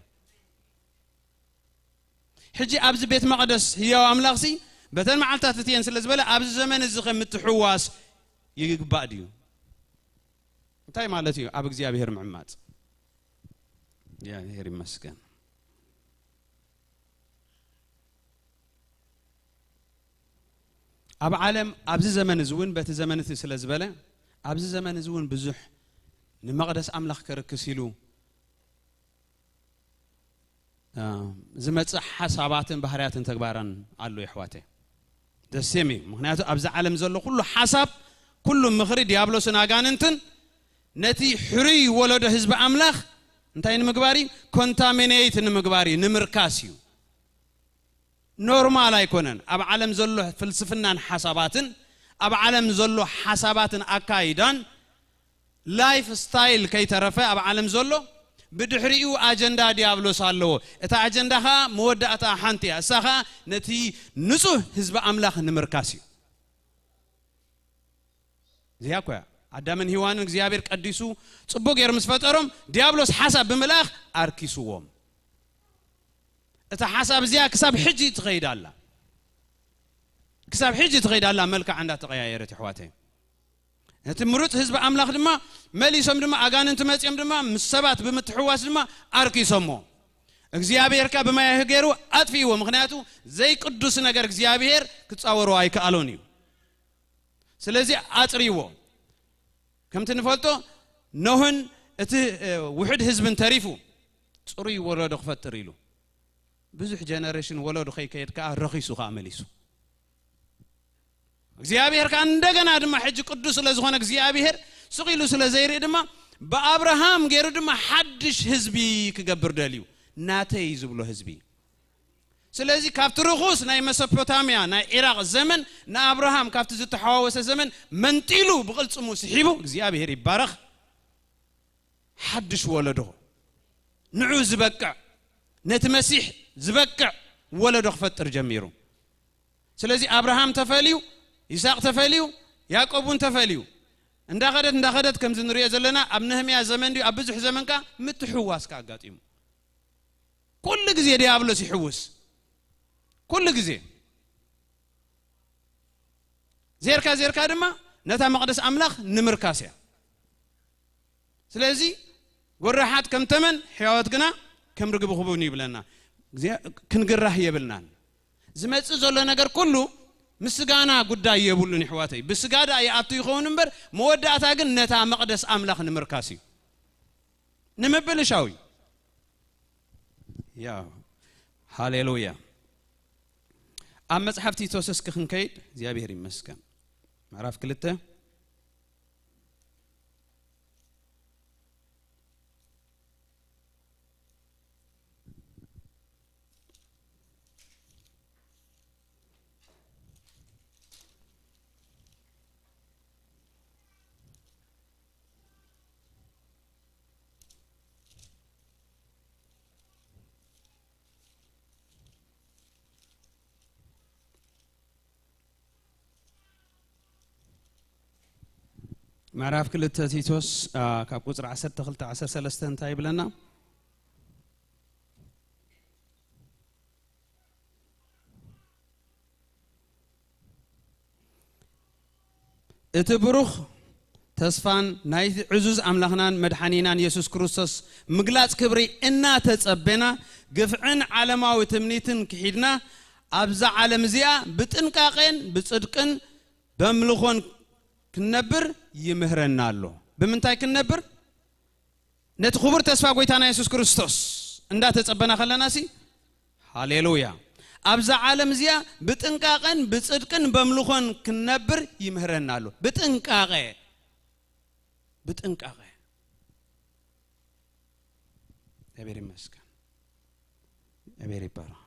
ሕጂ ኣብዚ ቤት መቕደስ ህያው ኣምላኽሲ በተን መዓልታት እትየን ስለ ዝበለ ኣብዚ ዘመን እዚ ኸ ምትሕዋስ ይግባእ ድዩ? እንታይ ማለት እዩ ኣብ እግዚኣብሔር ምዕማጽ? እግዚኣብሔር ይመስገን። ኣብ ዓለም ኣብዚ ዘመን እዚ እውን በቲ ዘመን እቲ ስለ ዝበለ ኣብዚ ዘመን እዚ እውን ብዙሕ ንመቕደስ ኣምላኽ ከርክስ ኢሉ ዝመጽእ ሓሳባትን ባህርያትን ተግባራን ኣሎ የሕዋተ። ደሴም እዩ። ምክንያቱ ኣብዚ ዓለም ዘሎ ኩሉ ሓሳብ፣ ኩሉ ምኽሪ ዲያብሎስን ኣጋንንትን ነቲ ሕሩይ ወለዶ ህዝቢ ኣምላኽ እንታይ ንምግባር እዩ? ኮንታሚኔት ንምግባር እዩ፣ ንምርካስ እዩ። ኖርማል ኣይኮነን። ኣብ ዓለም ዘሎ ፍልስፍናን ሓሳባትን ኣብ ዓለም ዘሎ ሓሳባትን ኣካይዳን ላይፍ ስታይል ከይተረፈ ኣብ ዓለም ዘሎ ብድሕሪኡ ኣጀንዳ ዲያብሎስ ኣለዎ። እታ ኣጀንዳ ኸዓ መወዳእታ ሓንቲ እያ። እሳ ኸዓ ነቲ ንጹህ ህዝቢ ኣምላኽ ንምርካስ እዩ። እዚኣ እኮ እያ። ኣዳምን ሂዋንን እግዚኣብሔር ቀዲሱ ጽቡቅ ገይሩ ምስ ፈጠሮም ዲያብሎስ ሓሳብ ብምልኣኽ ኣርኪስዎም። እታ ሓሳብ እዚኣ ክሳብ ሕጂ ትኸይድ ኣላ። ክሳብ ሕጂ ትኸይድ ኣላ፣ መልክዓ እንዳተቐያየረት፣ ይሕዋተይ። ነቲ ምሩጽ ህዝቢ ኣምላኽ ድማ መሊሶም ድማ ኣጋንንቲ መጺኦም ድማ ምስ ሰባት ብምትሕዋስ ድማ ኣርኪሶሞ። እግዚኣብሔር ከኣ ብማይ ገይሩ ኣጥፊእዎ። ምኽንያቱ ዘይቅዱስ ነገር እግዚኣብሔር ክጻወሮ ኣይከኣሎን እዩ። ስለዚ ኣጽሪዎ። ከምቲ ንፈልጦ ኖህን እቲ ውሕድ ህዝብን ተሪፉ ጽሩይ ወለዶ ክፈጥር ኢሉ ብዙሕ ጀነሬሽን ወለዶ ከይከየድ ከኣ ረኺሱ ከኣ መሊሱ። እግዚኣብሔር ከኣ እንደገና ድማ ሕጂ ቅዱስ ስለ ዝኾነ እግዚኣብሔር ስቕ ኢሉ ስለ ዘይርኢ ድማ ብኣብርሃም ገይሩ ድማ ሓድሽ ህዝቢ ክገብር ደልዩ። ናተይ ዝብሎ ህዝቢ። ስለዚ ካብቲ ርኹስ ናይ መሶፖታምያ ናይ ዒራቕ ዘመን ንኣብርሃም ካብቲ ዝተሓዋወሰ ዘመን መንጢሉ ብቕልጽሙ ስሒቡ እግዚኣብሔር ይባረኽ። ሓድሽ ወለዶ፣ ንዑ ዝበቅዕ፣ ነቲ መሲሕ ዝበቅዕ ወለዶ ክፈጥር ጀሚሩ። ስለዚ ኣብርሃም ተፈልዩ፣ ይስሐቅ ተፈልዩ፣ ያዕቆብ እውን ተፈልዩ። እንዳኸደት እንዳኸደት ከምዚ ንሪኦ ዘለና ኣብ ነህምያ ዘመን ድዩ ኣብ ብዙሕ ዘመን ከኣ ምትሕውዋስ ከኣ ኣጋጢሙ። ኩሉ ግዜ ዲያብሎስ ይሕውስ። ኩሉ ግዜ ዜርካ ዜርካ ድማ ነታ መቕደስ ኣምላኽ ንምርካስ እያ። ስለዚ ጎራሓት ከም ተመን ሕያወት ግና ከም ርግቢ ክቡን ይብለና። እግዚኣብሔር ክንግራህ የብልናን። ዝመጽእ ዘሎ ነገር ኩሉ ምስጋና ጉዳይ የብሉን ይሕዋተይ። ብስጋ ደኣ ይኣቱ ይኸውን እምበር መወዳእታ ግን ነታ መቕደስ ኣምላኽ ንምርካስ እዩ። ንምብልሻው እዩ። ያ ሃሌሉያ። ኣብ መጽሓፍ ቲቶስ እስኪ ክንከይድ እግዚኣብሔር ይመስገን። ምዕራፍ ክልተ ምዕራፍ ክልተ ቲቶስ ካብ ቁፅሪ ዓሰርተ ክልተ ዓሰርተ ሰለስተ እንታይ ይብለና? እቲ ብሩኽ ተስፋን ናይቲ ዕዙዝ ኣምላኽናን መድሓኒናን የሱስ ክርስቶስ ምግላጽ ክብሪ እናተጸቤና፣ ግፍዕን ዓለማዊ ትምኒትን ክሒድና፣ ኣብዛ ዓለም እዚኣ ብጥንቃቄን ብጽድቅን በምልኾን ክንነብር ይምህረና ኣሎ። ብምንታይ ክንነብር? ነቲ ክቡር ተስፋ ጎይታና የሱስ ክርስቶስ እንዳተጸበና ከለና ሲ፣ ሃሌሉያ፣ ኣብዛ ዓለም እዚኣ ብጥንቃቐን ብጽድቅን በምልኾን ክንነብር ይምህረና ኣሎ። ብጥንቃቐ፣ ብጥንቃቐ። እግዚኣብሔር ይመስገን። እግዚኣብሔር ይባረኽ።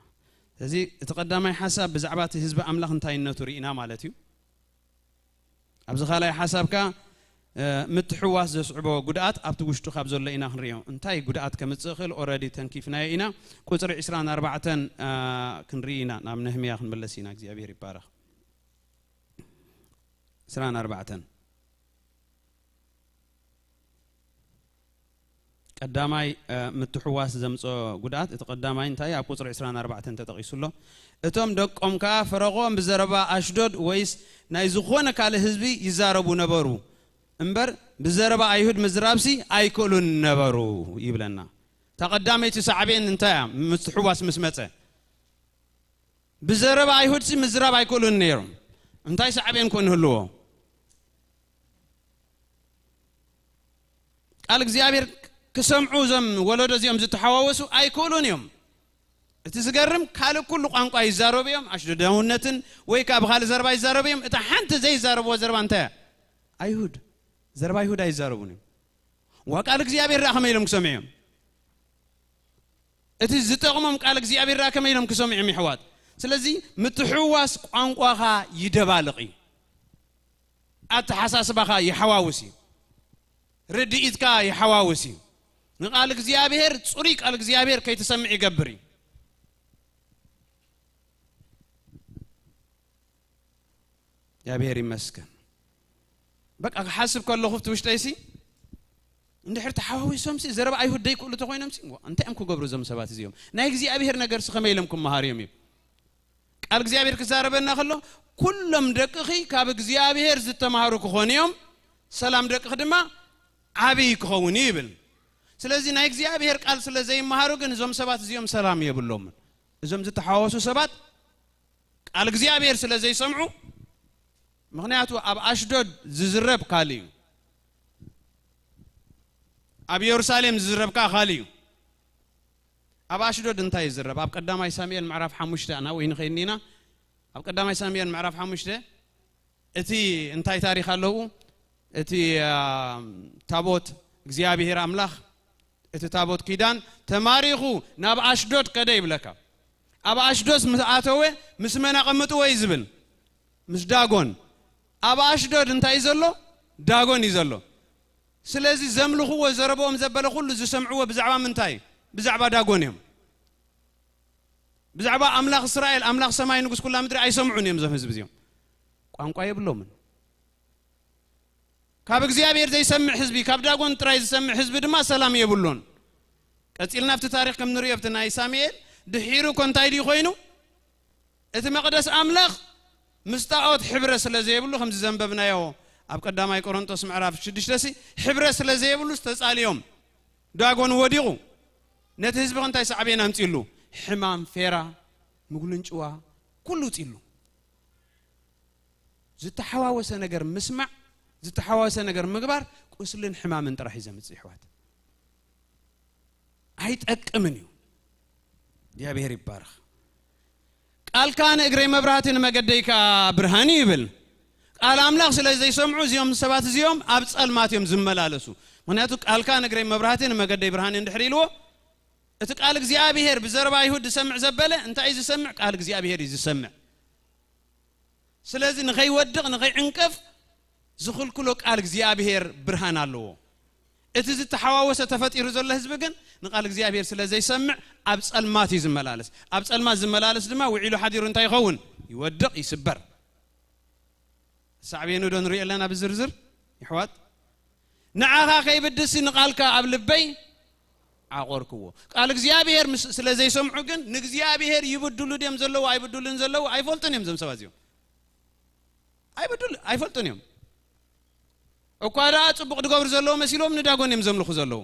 ስለዚ እቲ ቀዳማይ ሓሳብ ብዛዕባ እቲ ህዝቢ ኣምላኽ እንታይነቱ ርኢና ማለት እዩ። ኣብዚ ካልኣይ ሓሳብ ከኣ ምትሕዋስ ዘስዕቦ ጉድኣት ኣብቲ ውሽጡ ካብ ዘሎ ኢና ክንሪኦ። እንታይ ጉድኣት ከምጽእ ይኽእል ኦረዲ ተንኪፍናዮ ኢና። ቁጽሪ ዕስራን ኣርባዕተን ክንርኢ ኢና። ናብ ነህምያ ክንምለስ ኢና። እግዚኣብሔር ይባረኽ። ዕስራን ኣርባዕተን ቀዳማይ ምትሕዋስ ዘምጾ ጉድኣት፣ እቲ ቀዳማይ እንታይ ኣብ ቁጽሪ ዕስራን ኣርባዕተን ተጠቒሱ ኣሎ። እቶም ደቆም ከኣ ፈረቖም ብዘረባ ኣሽዶድ ወይስ ናይ ዝኾነ ካልእ ህዝቢ ይዛረቡ ነበሩ እምበር ብዘረባ ኣይሁድ ምዝራብሲ ኣይክእሉን ነበሩ ይብለና። እታ ቀዳመይቲ ሳዕቤን እንታይ እያ? ምትሕዋስ ምስ መጸ፣ ብዘረባ ኣይሁድሲ ምዝራብ ኣይክእሉን ነይሮም። እንታይ ሳዕቤን ኮን ይህልዎ? ቃል እግዚኣብሔር ክሰምዑ እዞም ወለዶ እዚኦም ዝተሓዋወሱ ኣይክእሉን እዮም። እቲ ዝገርም፣ ካልእ ኩሉ ቋንቋ ይዛረቡ እዮም፣ ኣሽደዳውነትን ወይ ከዓ ብኻልእ ዘረባ ይዛረቡ እዮም። እታ ሓንቲ ዘይዛረብዎ ዘረባ እንታይ እያ? ኣይሁድ። ዘረባ ኣይሁድ ኣይዛረቡን እዮም። ዋ፣ ቃል እግዚኣብሔር ደኣ ከመይ ኢሎም ክሰምዑ እዮም? እቲ ዝጠቕሞም ቃል እግዚኣብሔር ደኣ ከመይ ኢሎም ክሰምዑ እዮም፣ ይሕዋት? ስለዚ ምትሕውዋስ ቋንቋኻ ይደባልቕ እዩ። ኣተሓሳስባኻ ይሓዋውስ እዩ። ርድኢትካ ይሓዋውስ እዩ። ንቃል እግዚኣብሔር፣ ጽሩይ ቃል እግዚኣብሔር ከይትሰምዕ ይገብር እዩ። እግዚኣብሔር ይመስገን። በቃ ክሓስብ ከለኹ፣ እቲ ውሽጠይሲ እንድሕር ተሓዋዊሶምሲ፣ ዘረባ ኣይሁድ ደይክእሉ ተኾይኖምሲ፣ ዋ፣ እንታይ እዮም ክገብሩ እዞም ሰባት እዚኦም? ናይ እግዚኣብሔር ነገርሲ ከመይ ኢሎም ክመሃሩ እዮም እዩ። ቃል እግዚኣብሔር ክዛረበና ከሎ፣ "ኩሎም ደቅኺ ካብ እግዚኣብሔር ዝተማሃሩ ክኾኑ እዮም፣ ሰላም ደቅኺ ድማ ዓብዪ ክኸውን እዩ" ይብል። ስለዚ ናይ እግዚኣብሔር ቃል ስለ ዘይመሃሩ ግን እዞም ሰባት እዚኦም ሰላም የብሎምን። እዞም ዝተሓዋወሱ ሰባት ቃል እግዚኣብሔር ስለ ዘይሰምዑ፣ ምኽንያቱ ኣብ ኣሽዶድ ዝዝረብ ካልእ እዩ፣ ኣብ የሩሳሌም ዝዝረብ ከኣ ካልእ እዩ። ኣብ ኣሽዶድ እንታይ ይዝረብ? ኣብ ቀዳማይ ሳሙኤል ምዕራፍ ሓሙሽተ፣ ናብኡ ንኸይድ ኢና። ኣብ ቀዳማይ ሳሙኤል ምዕራፍ ሓሙሽተ እቲ እንታይ ታሪኽ ኣለዉ? እቲ፣ አ፣ ታቦት እግዚኣብሔር ኣምላኽ፣ እቲ ታቦት ኪዳን ተማሪኹ ናብ ኣሽዶድ ከደ ይብለካ። ኣብ ኣሽዶድ ምስ ኣተወ፣ ምስ መን ኣቐምጥዎ እዩ ዝብል? ምስ ዳጎን። ኣብ ኣሽዶድ እንታይ እዩ ዘሎ? ዳጎን እዩ ዘሎ። ስለዚ ዘምልኽዎ፣ ዘረብኦም ዘበለ ኩሉ ዝሰምዕዎ ብዛዕባ ምንታይ? ብዛዕባ ዳጎን እዮም። ብዛዕባ ኣምላኽ እስራኤል፣ ኣምላኽ ሰማይ፣ ንጉስ ኩላ ምድሪ ኣይሰምዑን እዮም እዞም ህዝቢ እዚኦም። ቋንቋ የብሎምን። ካብ እግዚኣብሔር ዘይሰምዕ ህዝቢ፣ ካብ ዳጎን ጥራይ ዝሰምዕ ህዝቢ ድማ ሰላም የብሉን። ቀጺልና ኣብቲ ታሪኽ ከም ንርእዮ፣ ኣብቲ ናይ ሳሙኤል ድሒሩ እኮ እንታይ ድዩ ኮይኑ? እቲ መቕደስ ኣምላኽ ምስ ጣዖት ሕብረ ስለ ዘይብሉ፣ ከምዚ ዘንበብናዮ ኣብ ቀዳማይ ቆሮንቶስ ምዕራፍ ሽዱሽተ ሲ፣ ሕብረ ስለ ዘይብሉ ዝተጻልዮም፣ ዳጎን ወዲቑ። ነቲ ህዝቢ ከ እንታይ ሳዕቤን ኣምጺሉ? ሕማም፣ ፌራ፣ ምጉልንጭዋ፣ ኩሉ ውጺሉ። ዝተሓዋወሰ ነገር ምስማዕ፣ ዝተሓዋወሰ ነገር ምግባር ቁስልን ሕማምን ጥራሕ እዩ ዘምጽእ፣ ይሕዋት። ኣይጠቅምን እዩ። እግዚኣብሔር ይባረኽ። "ቃልካ ንእግረይ መብራህቲ፣ ንመገደይ ከኣ ብርሃን እዩ" ይብል። ቃል ኣምላኽ ስለ ዘይሰምዑ፣ እዚኦም ሰባት እዚኦም ኣብ ጸልማት እዮም ዝመላለሱ። ምኽንያቱ፣ "ቃልካ ንእግረይ መብራህቲ፣ ንመገደይ ብርሃን" እንድሕር ኢልዎ፣ እቲ ቃል እግዚኣብሔር ብዘረባ ኣይሁድ ዝሰምዕ ዘበለ፣ እንታይ እዩ ዝሰምዕ? ቃል እግዚኣብሔር እዩ ዝሰምዕ። ስለዚ ንኸይወድቕ፣ ንኸይዕንቀፍ ዝኽልክሎ ቃል እግዚኣብሔር ብርሃን ኣለዎ። እቲ ዝተሓዋወሰ ተፈጢሩ ዘሎ ህዝቢ ግን ንቃል እግዚኣብሔር ስለ ዘይሰምዕ ኣብ ጸልማት እዩ ዝመላለስ። ኣብ ጸልማት ዝመላለስ ድማ ውዒሉ ሓዲሩ እንታይ ይኸውን? ይወድቕ፣ ይስበር። ሳዕቤኑ ዶ ንሪኦ ኣለና ብዝርዝር፣ ይሕዋት? "ንዓኻ ከይብድሲ ንቃልካ ኣብ ልበይ ዓቆርክዎ።" ቃል እግዚኣብሔር ምስ-፣ ስለ ዘይሰምዑ ግን ንእግዚኣብሔር ይብድሉ ድዮም ዘለዉ፣ ኣይብድሉን ዘለዉ ኣይፈልጡን እዮም እዞም ሰባት እዚኦም። ኣይብድሉ-፣ ኣይፈልጡን እዮም። እኳ ደኣ ጽቡቕ ዝገብሩ ዘለዉ መሲሎም ንዳጎን እዮም ዘምልኹ ዘለዉ።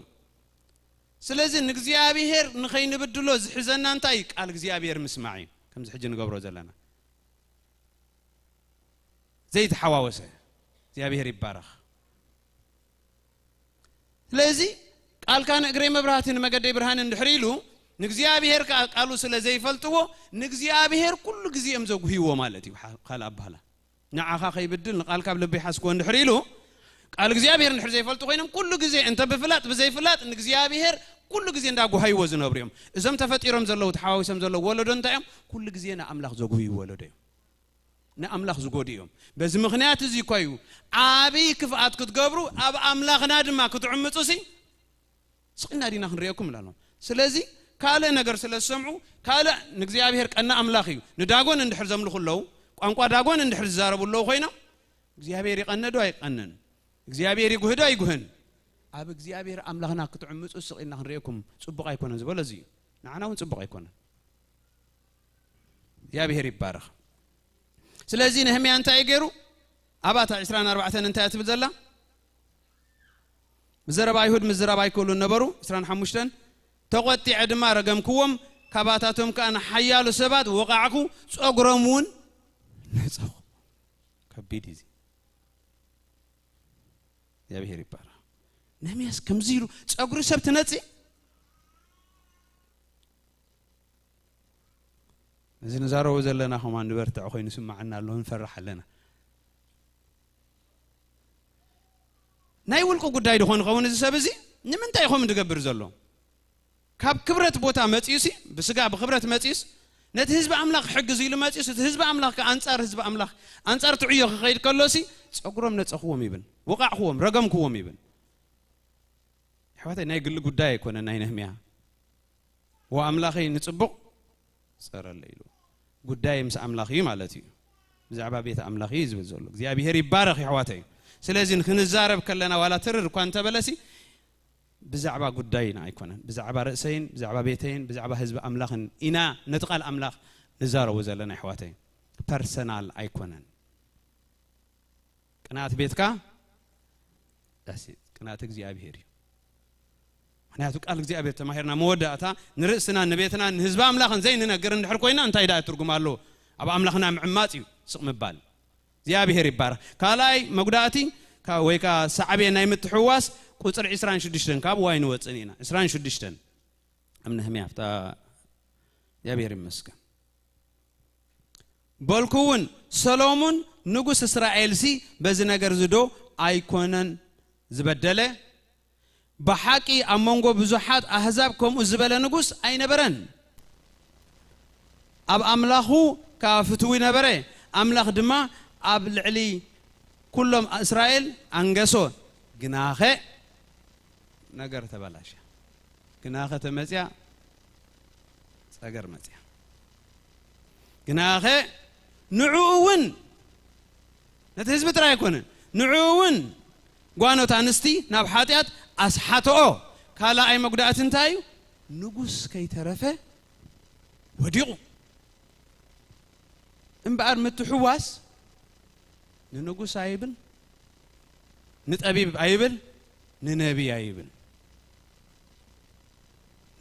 ስለዚ ንእግዚኣብሔር ንኸይንብድሎ ዝሕዘና እንታይ? ቃል እግዚኣብሔር ምስማዕ እዩ። ከምዚ ሕጂ ንገብሮ ዘለና። ዘይተሓዋወሰ። እግዚኣብሔር ይባረኽ። ስለዚ ቃልካ ንእግረይ መብራህቲ ንመገደይ ብርሃን እንድሕር ኢሉ፣ ንእግዚኣብሔር ከኣ ቃሉ ስለ ዘይፈልጥዎ፣ ንእግዚኣብሔር ኩሉ ግዜ እዮም ዘጉህይዎ ማለት እዩ። ሓ-፣ ካልእ ኣባህላ። "ንዓኻ ከይብድል ንቃልካ ኣብ ልበይ ሓዝክዎ" እንድሕር ኢሉ፣ ቃል እግዚኣብሔር እንድሕር ዘይፈልጡ ኮይኖም፣ ኩሉ ግዜ እንተ ብፍላጥ ብዘይፍላጥ ንእግዚኣብሔር ኩሉ ግዜ እንዳጉሃይዎ ዝነብሩ እዮም። እዞም ተፈጢሮም ዘለዉ፣ ተሓዋዊሶም ዘለዉ ወለዶ እንታይ እዮም? ኩሉ ግዜ ንኣምላኽ ዘጉህዩ ወለዶ እዮም። ንኣምላኽ ዝጎድኡ እዮም። በዚ ምኽንያት እዚ እኳ እዩ፣ ዓብዪ ክፍኣት ክትገብሩ፣ ኣብ ኣምላኽና ድማ ክትዕምፁ ሲ፣ ስቕ ኢልና ዲና ክንርእየኩም ኢላሎም። ስለዚ ካልእ ነገር ስለ ዝሰምዑ፣ ካልእ ንእግዚኣብሔር ቀና ኣምላኽ እዩ። ንዳጎን እንድሕር ዘምልኹ ኣለዉ፣ ቋንቋ ዳጎን እንድሕር ዝዛረቡ ኣለዉ ኮይኖም፣ እግዚኣብሔር ይቐነ ዶ ኣይቀነን? እግዚኣብሔር ይጉህ ዶ ኣይጉህን? ኣብ እግዚኣብሔር ኣምላኽና ክትዕምፁ ስቕ ኢልና ክንርእየኩም ጽቡቕ ኣይኮነን ዝበሎ እዚ እዩ። ንዓና እውን ጽቡቕ ኣይኮነን። እግዚኣብሔር ይባረኽ። ስለዚ ነህምያ እንታይ እዩ ገይሩ? ኣብታ ዕስራን ኣርባዕተን እንታይ እያ ትብል ዘላ? ብዘረባ ኣይሁድ ምዝራብ ኣይክእሉን ነበሩ። ዕስራን ሓሙሽተን፣ ተቖጢዐ ድማ ረገምክዎም፣ ካባታቶም ከኣ ንሓያሎ ሰባት ወቓዕኩ፣ ጸጉሮም እውን ነጸኹ። ከቢድ እዩ እዚ። እግዚኣብሔር ይባረኽ። ነህምያስ ከምዚ ኢሉ ጸጉሪ ሰብ ትነጺ? እዚ ንዛረቦ ዘለና ከማን ንበርትዕ ኮይኑ ስማዓና ኣሎ፣ ንፈርሕ ኣለና። ናይ ውልቁ ጉዳይ ድኾን ኸውን እዚ ሰብ እዚ ንምንታይ ይኾም ዝገብር ዘሎ? ካብ ክብረት ቦታ መጺኡሲ፣ ብስጋ ብክብረት መጺኡስ፣ ነቲ ህዝቢ ኣምላኽ ክሕግዝ ኢሉ መጺኡስ፣ እቲ ህዝቢ ኣምላኽ ከኣ ኣንጻር ህዝቢ ኣምላኽ፣ ኣንጻር ትዕዮ ክኸይድ ከሎሲ፣ ጸጉሮም ነጸኽዎም ይብል፣ ወቓዕኽዎም፣ ረገምክዎም ይብል። ኣሕዋተይ፣ ናይ ግሊ ጉዳይ ኣይኮነ ናይ ነህምያ። "ወኣምላኸይ ንጽቡቕ ጸረለ" ኢሉ። ጉዳይ ምስ ኣምላኽ እዩ ማለት እዩ። ብዛዕባ ቤት ኣምላኽ እዩ ዝብል ዘሎ። እግዚኣብሔር ይባረኽ የሕዋተይ። ስለዚ ንክንዛረብ ከለና ዋላ ትርር እኳ እንተበለሲ ብዛዕባ ጉዳይና ኣይኮነን። ብዛዕባ ርእሰይን፣ ብዛዕባ ቤተይን፣ ብዛዕባ ህዝቢ ኣምላኽን ኢና ነቲ ቃል ኣምላኽ ንዛረቦ ዘለና የሕዋተይ። ፐርሰናል ኣይኮነን። ቅንኣት ቤትካ ዳስ ቅንኣት እግዚኣብሔር እዩ። ምክንያቱ ቃል እግዚኣብሔር ተማሂርና መወዳእታ ንርእስና ንቤትና ንህዝቢ ኣምላኽን ዘይንነግር እንድሕር ኮይና እንታይ ደኣ ትርጉም ኣሎ? ኣብ ኣምላኽና ምዕማጽ እዩ ስቕ ምባል። እግዚኣብሔር ይባረኽ። ካልኣይ መጉዳእቲ ካ-፣ ወይ ከኣ ሳዕቤን ናይ ምትሕዋስ ቁጽሪ ዕስራን ሽዱሽተን ካብ ዋይ ንወጽእን ኢና። ዕስራን ሽዱሽተን ኣብ ነህምያ ኣብታ እግዚኣብሔር ይመስገን። በልኩ እውን፣ ሰሎሙን ንጉስ እስራኤልሲ በዚ ነገር እዚ ዶ ኣይኮነን ዝበደለ? ብሓቂ ኣብ መንጎ ብዙሓት ኣህዛብ ከምኡ ዝበለ ንጉስ ኣይነበረን። ኣብ ኣምላኹ ከኣ ፍትዊ ነበረ፣ ኣምላኽ ድማ ኣብ ልዕሊ ኩሎም እስራኤል ኣንገሶ። ግናኸ ነገር ተበላሸ። ግናኸ ተመጽያ ጸገር መጽያ። ግናኸ ንዕኡ እውን፣ ነቲ ህዝቢ ጥራይ ኣይኮነን፣ ንዕኡ እውን ጓኖት ኣንስቲ ናብ ሓጢኣት ኣስሓተኦ። ካልኣይ መጉዳእቲ እንታይ እዩ? ንጉስ ከይተረፈ ወዲቑ። እምበኣር ምትሕዋስ ንንጉስ ኣይብል፣ ንጠቢብ ኣይብል፣ ንነቢይ ኣይብል።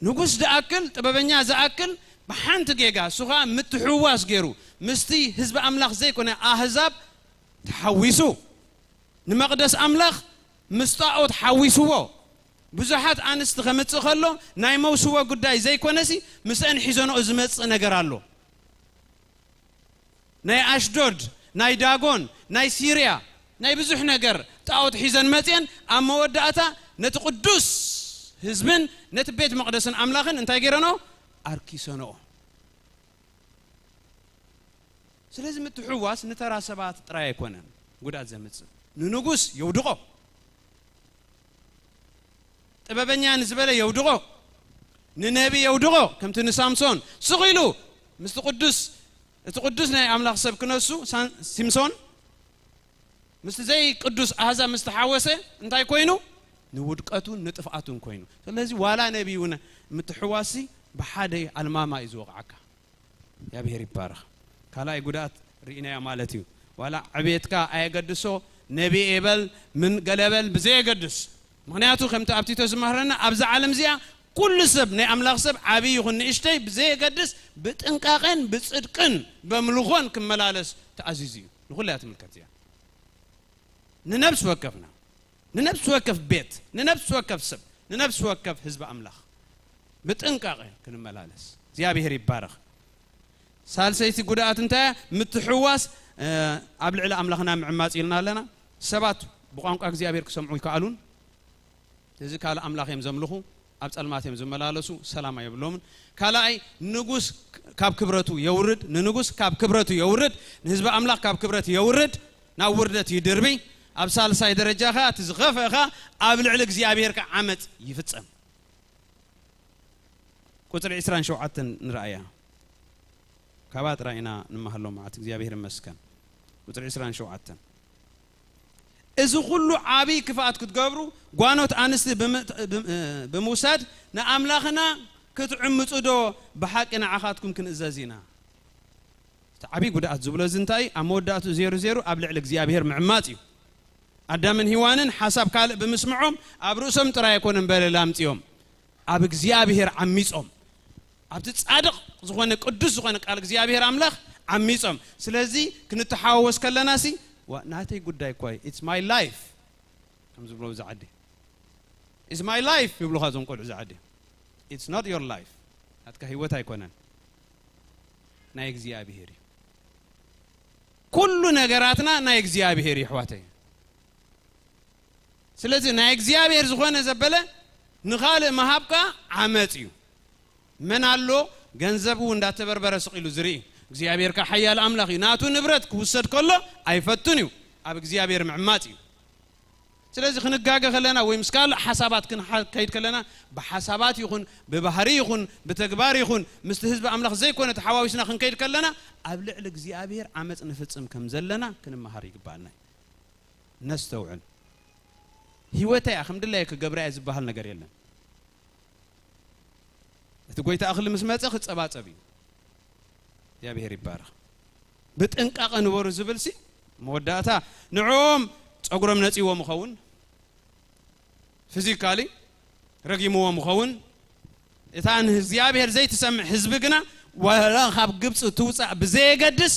ንጉስ ዝኣክል፣ ጥበበኛ ዝኣክል ብሓንቲ ጌጋ፣ እሱ ኸኣ ምትሕውዋስ ገይሩ፣ ምስቲ ህዝቢ ኣምላኽ ዘይኮነ ኣህዛብ ተሓዊሱ፣ ንመቕደስ ኣምላኽ ምስ ጣኦት ሓዊስዎ፣ ብዙሓት ኣንስቲ ከምጽእ ከሎ፣ ናይ መውስቦ ጉዳይ ዘይኮነሲ፣ ምስአን ሒዘንኦ ዝመጽእ ነገር ኣሎ። ናይ ኣሽዶድ፣ ናይ ዳጎን፣ ናይ ሲርያ፣ ናይ ብዙሕ ነገር ጣኦት ሒዘን መጽየን፣ ኣብ መወዳእታ ነቲ ቅዱስ ህዝብን ነቲ ቤት መቕደስን ኣምላኽን እንታይ ገይረንኦ? ኣርኪሰንኦ። ስለዚ ምትሕውዋስ ንተራ ሰባት ጥራይ ኣይኮነን ጉድኣት ዘምጽእ። ንንጉስ የውድቖ። ጥበበኛ ንዝበለ የውድቖ። ንነቢ የውድቖ። ከምቲ ንሳምሶን ስቕ ኢሉ ምስቲ ቅዱስ፣ እቲ ቅዱስ ናይ ኣምላኽ ሰብ ክነሱ፣ ሳን-፣ ሲምሶን ምስቲ ዘይቅዱስ ኣህዛብ ምስ ተሓወሰ እንታይ ኮይኑ? ንውድቀቱን ንጥፍኣቱን ኮይኑ። ስለዚ ዋላ ነቢ እውን ምትሕዋሲ ብሓደ ኣልማማ እዩ ዝወቕዓካ። እግዚኣብሔር ይባረኽ። ካልኣይ ጉድኣት ርኢናዮ ማለት እዩ። ዋላ ዕቤትካ ኣየገድሶ፣ ነቢ ኤበል ምን ገለበል ብዘየገድስ። ምክንያቱ ከምቲ ኣብ ቲቶ ዝመህረና ኣብዛ ዓለም እዚኣ ኩሉ ሰብ ናይ ኣምላኽ ሰብ ዓብዪ ይኹን ንእሽተይ ብዘየገድስ ብጥንቃቄን ብጽድቅን በምልኾን ክመላለስ ተኣዚዙ እዩ። ንኹሉ እያ ትምልከት እዚኣ። ንነብሲ ወከፍና፣ ንነብሲ ወከፍ ቤት፣ ንነብሲ ወከፍ ሰብ፣ ንነብሲ ወከፍ ህዝቢ ኣምላኽ ብጥንቃቄ ክንመላለስ። እግዚኣብሔር ይባረኽ። ሳልሰይቲ ጉድኣት እንታይ እያ? ምትሕዋስ፣ እ፣ ኣብ ልዕሊ ኣምላኽና ምዕማጽ ኢልና ኣለና። ሰባት ብቋንቋ እግዚኣብሔር ክሰምዑ ይከኣሉን፣ እዚ ካልእ ኣምላኽ እዮም ዘምልኹ፣ ኣብ ጸልማት እዮም ዝመላለሱ፣ ሰላም ኣይብሎምን። ካልኣይ፣ ንጉስ ካብ ክብረቱ የውርድ፣ ንንጉስ ካብ ክብረቱ የውርድ፣ ንህዝቢ ኣምላኽ ካብ ክብረት የውርድ፣ ናብ ውርደት ይድርቢ። ኣብ ሳልሳይ ደረጃ ኸኣ፣ እቲ ዝኸፍአ ኸኣ፣ ኣብ ልዕሊ እግዚኣብሔር ከኣ ዓመጽ ይፍጸም። ቁጽሪ ዕስራን ሸውዓተን ንረኣያ። ካብኣ ጥራይ ኢና ንመሃሎ መዓት፣ እግዚኣብሔር ይመስገን። ቁጽሪ ዕስራን ሸውዓተን። እዚ ኩሉ ዓብዪ ክፍኣት ክትገብሩ፣ ጓኖት ኣንስቲ ብምእት-፣ ብም-፣ ብምውሳድ ንኣምላኽና ክትዕምጹ ዶ ብሓቂ ንዓኻትኩም ክንእዘዝ ኢና? እቲ ዓብዪ ጉድኣት ዝብሎ እዚ እንታይ እዩ? ኣብ መወዳእቱ ዜሩ ዜሩ ኣብ ልዕሊ እግዚኣብሔር ምዕማጽ እዩ። ኣዳምን ሂዋንን ሓሳብ ካልእ ብምስምዖም ኣብ ርእሶም ጥራይ ኣይኮነን በለላ ኣምጺኦም። ኣብ እግዚኣብሔር ዓሚጾም፣ ኣብቲ ጻድቕ ዝኾነ ቅዱስ ዝኾነ ቃል እግዚኣብሔር ኣምላኽ ዓሚጾም። ስለዚ ክንተሓዋወስ ከለና ሲ፣ "ዋ፣ ናተይ ጉዳይ እኳ እዩ፣ it's my life" ከም ዝብሎ እዚ ዓዲ። "It's my life" ይብሉኻ እዞም ቆልዑ እዚ ዓዲ። "It's not your life." ናትካ ህይወት ኣይኮነን፣ ናይ እግዚኣብሔር እዩ። ኩሉ ነገራትና ናይ እግዚኣብሔር እዩ፣ ኣሕዋተይ። ስለዚ ናይ እግዚኣብሔር ዝኾነ ዘበለ ንኻልእ ምሃብካ ዓመጽ እዩ። መን ኣሎ ገንዘቡ እንዳተበርበረ ስቕ ኢሉ ዝርኢ? እግዚኣብሔር ከኣ ሓያል ኣምላኽ እዩ። ናቱ ንብረት ክውሰድ ከሎ ኣይፈቱን እዩ። ኣብ እግዚኣብሔር ምዕማጽ እዩ። ስለዚ ክንጋገ ከለና ወይ ምስ ካልእ ሓሳባት ክንከይድ ከለና፣ ብሓሳባት ይኹን ብባህሪ ይኹን ብተግባር ይኹን ምስቲ ህዝቢ ኣምላኽ ዘይኮነ ተሓዋዊስና ክንከይድ ከለና፣ ኣብ ልዕሊ እግዚኣብሔር ዓመጽ ንፍጽም ከም ዘለና ክንመሃር ይግባኣና እዩ። ነስተውዕል። ህይወተይ እያ፣ ከም ድላየ ክገብራ እየ ዝበሃል ነገር የለን። እቲ ጎይታ እኽሊ ምስ መጸ ክጸባጸብ እዩ። እግዚኣብሔር ይባረኽ። ብጥንቃቐ ንበሩ ዝብል ሲ መወዳእታ፣ ንዕኦም ጸጉሮም ነጺዎም ይኸውን፣ ፊዚካሊ ረጊምዎም ይኸውን። እታ ንእግዚኣብሔር ዘይትሰምዕ ህዝቢ ግና፣ ዋላ ካብ ግብጺ ትውጻእ ብዘየገድስ፣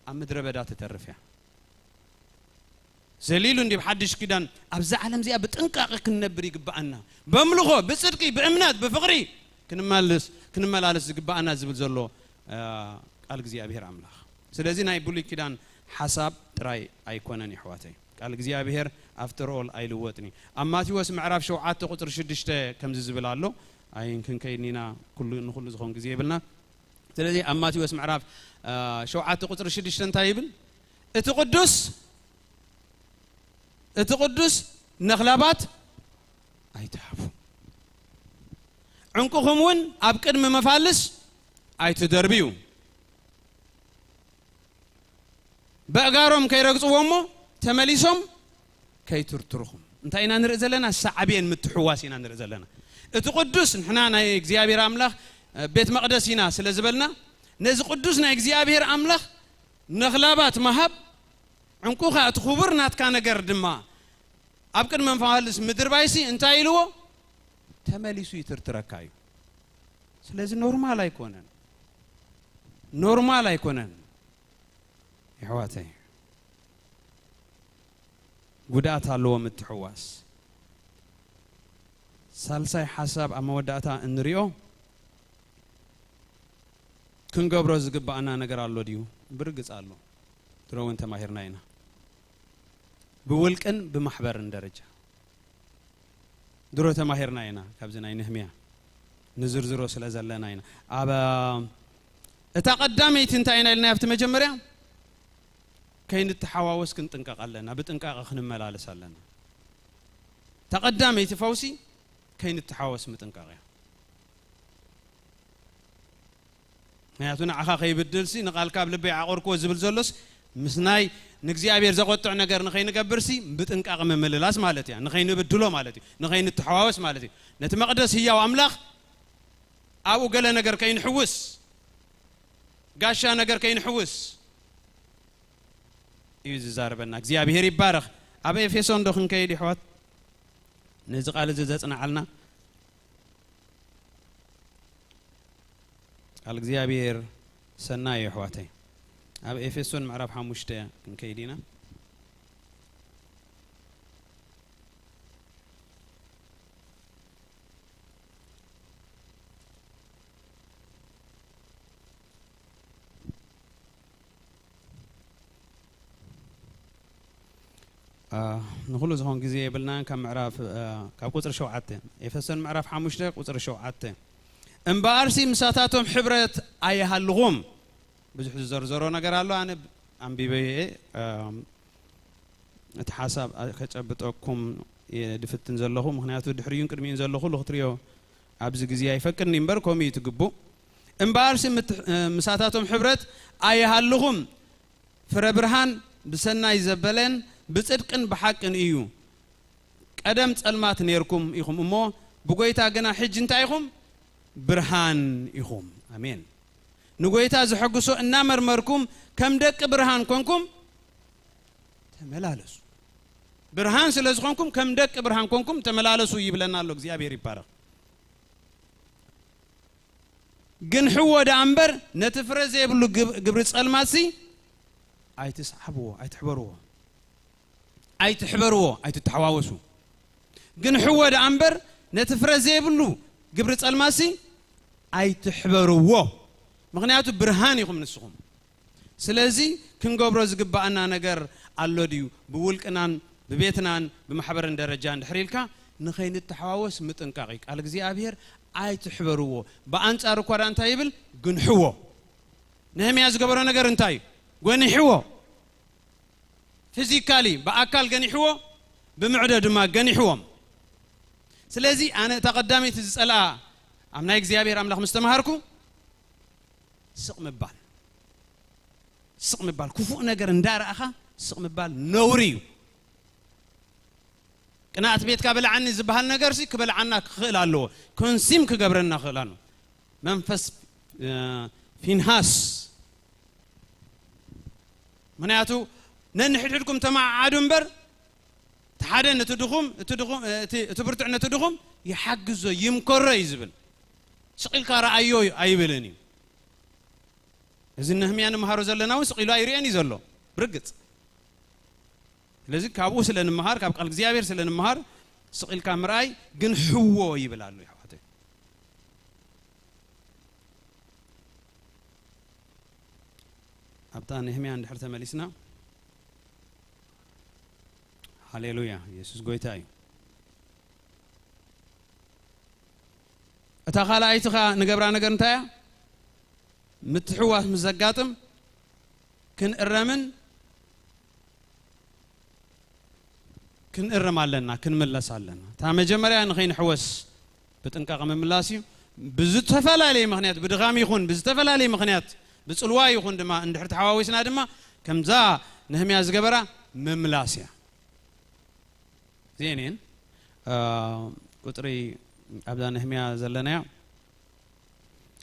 ኣብ ምድረ በዳ ትተርፍ እያ። ዘሊሉ እንዲ ሓድሽ ኪዳን፣ ኣብዛ ዓለም እዚኣ ብጥንቃቐ ክንነብር ይግብኣና። በምልኾ፣ ብጽድቂ፣ ብእምነት፣ ብፍቕሪ ክንመልስ፣ ክንመላለስ ዝግብኣና ዝብል ዘሎ፣ እ፣ ቃል እግዚኣብሔር ኣምላኽ። ስለዚ ናይ ብሉይ ኪዳን ሓሳብ ጥራይ ኣይኮነን፣ የሕዋተይ። ቃል እግዚኣብሔር ኣፍተር ኦል ኣይልወጥን እዩ። ኣብ ማቴዎስ ምዕራፍ ሸውዓተ ቁጽሪ ሽዱሽተ ከምዚ ዝብል ኣሎ። ኣይን ክንከይድ ኢና፣ ኩሉ፣ ንኹሉ ዝኾን ግዜ የብልና። ስለዚ ኣብ ማቴዎስ ምዕራፍ፣ እ፣ ሸውዓተ ቁጽሪ ሽዱሽተ እንታይ ይብል? እቲ ቅዱስ፣ እቲ ቅዱስ ነኽላባት ኣይትሃቡ፣ ዕንቁኹም እውን ኣብ ቅድሚ መፋልስ ኣይትደርብዩ። በእጋሮም ከይረግጽዎ እሞ ተመሊሶም ከይትርትርኹም። እንታይ ኢና ንርኢ ዘለና? ሳዕቤን ምትሕዋስ ኢና ንርኢ ዘለና። እቲ ቅዱስ ንሕና ናይ እግዚኣብሔር ኣምላኽ፣ እ፣ ቤት መቕደስ ኢና ስለ ዝበልና፣ ነዚ ቅዱስ ናይ እግዚኣብሔር ኣምላኽ ነኽላባት ምሃብ፣ ዕንቁኻ እቲ ክቡር ናትካ ነገር ድማ ኣብ ቅድሚ መፋልስ ምድርባይሲ እንታይ ኢልዎ? ተመሊሱ ይትርትረካ እዩ። ስለዚ ኖርማል ኣይኮነን፣ ኖርማል ኣይኮነን። የሕዋተይ፣ ጉድኣት ኣለዎ ምትሕዋስ። ሳልሳይ ሓሳብ ኣብ መወዳእታ እንሪኦ፣ ክንገብሮ ዝግብኣና ነገር ኣሎ ድዩ? ብርግጽ ኣሎ። ድሮ እውን ተማሂርና ኢና። ብውልቅን ብማሕበርን ደረጃ ድሮ ተማሂርና ኢና፣ ካብዚ ናይ ነህምያ ንዝርዝሮ ስለ ዘለና ኢና። ኣብ እታ ቀዳመይቲ እንታይ ኢና ኢልና ኣብቲ መጀመርያ? ከይንተሓዋወስ ክንጥንቀቕ ኣለና፣ ብጥንቃቐ ክንመላለስ ኣለና። እታ ቀዳመይቲ ፈውሲ ከይንተሓዋወስ ምጥንቃቕ እያ። ምክንያቱ ንዓኻ ከይብድልሲ ንቓልካ ኣብ ልበይ ዓቆርክዎ ዝብል ዘሎስ ምስ ናይ ንእግዚኣብሔር ዘቆጥዕ ነገር ንኸይንገብርሲ ብጥንቃቐ ምምልላስ ማለት እያ። ንኸይንብድሎ ማለት እዩ። ንኸይንተሓዋወስ ማለት እዩ። ነቲ መቕደስ ህያው ኣምላኽ ኣብኡ ገለ ነገር ከይንሕውስ፣ ጋሻ ነገር ከይንሕውስ እዩ ዝዛረበና። እግዚኣብሔር ይባረኽ። ኣብ ኤፌሶን ዶ ክንከይድ ይሕዋት? ነዚ ቃል እዚ ዘጽንዓልና ቃል እግዚኣብሔር ሰናይ እዩ፣ ኣሕዋተይ። ኣብ ኤፌሶን ምዕራፍ ሓሙሽተ ክንከይድ ኢና። አ፣ ንኹሉ ዝኾን ግዜ የብልናን። ካብ ምዕራፍ፣ አ፣ ካብ ቁጽሪ ሸውዓተ፣ ኤፌሶን ምዕራፍ ሓሙሽተ ቁጽሪ ሸውዓተ፣ "እምበኣርሲ ምሳታቶም ሕብረት ኣይሃልኹም።" ብዙሕ ዝዘርዘሮ ነገር ኣሎ፣ ኣነ ኣንቢበ እየ። አ፣ እቲ ሓሳብ ከጨብጠኩም እየ ድፍትን ዘለኹ፣ ምኽንያቱ ድሕሪዩን ቅድሚኡን ዘለኹ ልኽትሪዮ ኣብዚ ግዜ ኣይፈቅድን እምበር፣ ከምኡ እዩ ትግቡእ። "እምበኣርሲ ምት-፣ ምሳታቶም ሕብረት ኣይሃልኹም፣ ፍረ ብርሃን ብሰናይ ዘበለን ብጽድቅን ብሓቅን እዩ። ቀደም ጸልማት ኔርኩም ኢኹም እሞ፣ ብጎይታ ግና ሕጂ እንታይ ኢኹም? ብርሃን ኢኹም።" ኣሜን። ንጎይታ ዘሐጉሶ እናመርመርኩም ከም ደቂ ብርሃን ኮንኩም ተመላለሱ። ብርሃን ስለ ዝኾንኩም ከም ደቂ ብርሃን ኮንኩም ተመላለሱ ይብለና ኣሎ። እግዚኣብሔር ይባረኽ። ግንሕዎ ደኣ እምበር፣ ነቲ ፍረ ዘይብሉ ግብ-፣ ግብሪ ጸልማትሲ ኣይትስዓብዎ፣ ኣይትሕበርዎ። ኣይትሕበርዎ፣ ኣይትተሓዋወሱ። ግንሕዎ ደኣ እምበር፣ ነቲ ፍረ ዘይብሉ ግብሪ ጸልማትሲ ኣይትሕበርዎ። ምኽንያቱ ብርሃን ኢኹም ንስኹም። ስለዚ ክንገብሮ ዝግባኣና ነገር ኣሎ ድዩ? ብውልቅናን ብቤትናን ብማሕበርን ደረጃ እንድሕር ኢልካ ንኸይንተሓዋወስ ምጥንቃቕ እዩ። ቃል እግዚኣብሔር ኣይትሕበርዎ። ብኣንጻሩ እኳ ደኣ እንታይ ይብል? ግንሕዎ። ነህምያ ዝገበሮ ነገር እንታይ እዩ? ጎኒሕዎ። ፊዚካሊ ብኣካል ገኒሕዎ፣ ብምዕዶ ድማ ገኒሕዎም። ስለዚ ኣነ እታ ቀዳመይቲ ዝጸልኣ ኣብ ናይ እግዚኣብሔር ኣምላኽ ምስ ተማሃርኩ ስቕ ምባል። ስቕ ምባል። ክፉእ ነገር እንዳረኣኻ ስቕ ምባል ነውሪ እዩ። ቅንኣት ቤትካ ብልዓኒ ዝበሃል ነገርሲ ክበልዓና ክኽእል ኣለዎ። ኮንሲም ክገብረና ክኽእል ኣለዎ። መንፈስ፣ እ፣ ፊንሃስ። ምኽንያቱ ነንሕድሕድኩም ተመዓዓዱ እምበር፣ እቲ ሓደ ነቲ ድኹም፣ እቲ ድኹም፣ እቲ፣ እቲ ብርቱዕ ነቲ ድኹም ይሓግዞ፣ ይምከሮ እዩ ዝብል። ስቕ ኢልካ ረኣዮ ኣይብልን እዩ። እዚ ነህምያ ንመሃሮ ዘለና እውን ስቕ ኢሉ ኣይርእዮን እዩ ዘሎ። ብርግጽ። ስለዚ ካብኡ ስለ ንምሃር፣ ካብ ቃል እግዚኣብሔር ስለ ንምሃር፣ ስቕ ኢልካ ምርኣይ ግንሕዎ ይብል ኣሎ፣ ኣሕዋተይ። ኣብታ ነህምያ እንድሕር ተመሊስና፣ ሃሌሉያ፣ የሱስ ጎይታ እዩ። እታ ካልኣይቲ ኸኣ ንገብራ ነገር እንታይ እያ? ምትሕውዋስ ምስ ዘጋጥም ክንእረምን ክንእረም ኣለና፣ ክንምለስ ኣለና። እታ መጀመርያ ንኸይንሕወስ ብጥንቃቐ ምምላስ እዩ። ብዝተፈላለየ ምኽንያት፣ ብድኻም ይኹን ብዝተፈላለየ ምኽንያት፣ ብጽልዋ ይኹን ድማ እንድሕር ተሓዋዊስና ድማ ከምዛ ነህምያ ዝገበራ ምምላስ እያ። እዚአን እየን፣ አ፣ ቁጽሪ ኣብዛ ነህምያ ዘለናያ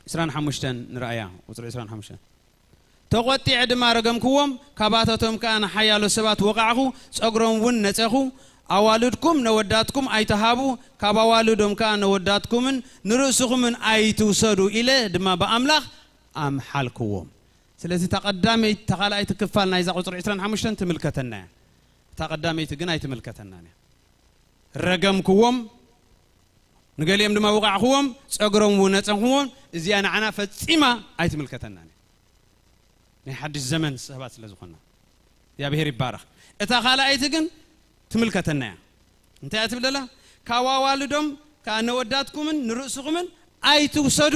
ዕስራን ሓሙሽተን ንረኣያ፣ ቁጽሪ ዕስራን ሓሙሽተን። "ተቖጢዐ ድማ ረገምክዎም፣ ካባታቶም ከኣ ንሓያሎ ሰባት ወቓዕኹ፣ ጸጉሮም እውን ነጸኹ። ኣዋልድኩም ነወዳትኩም ኣይትሃቡ፣ ካብ ኣዋልዶም ከኣ ነወዳትኩምን ንርእስኹምን ኣይትውሰዱ" ኢለ ድማ ብኣምላኽ ኣምሓልክዎም። ስለዚ እታ ቀዳመይቲ፣ እታ ካልኣይቲ ክፋል ናይዛ ቁጽሪ ዕስራን ሓሙሽተን ትምልከተና እያ። እታ ቀዳመይቲ ግን ኣይትምልከተናን እያ። ረገምክዎም፣ ንገሊኦም ድማ ውቃዕክዎም፣ ጸግሮም እውን ነጸንክዎም። እዚኣ ንዓና ፈጺማ ኣይትምልከተናን እያ። ናይ ሓድሽ ዘመን ሰባት ስለ ዝኾንና። እግዚኣብሔር ይባረኽ። እታ ካልኣይቲ ግን ትምልከተና እያ። እንታይ እያ ትብል ዘላ? "ካብ ኣዋልዶም ከኣ ነወዳትኩምን ንርእስኹምን ኣይትውሰዱ፣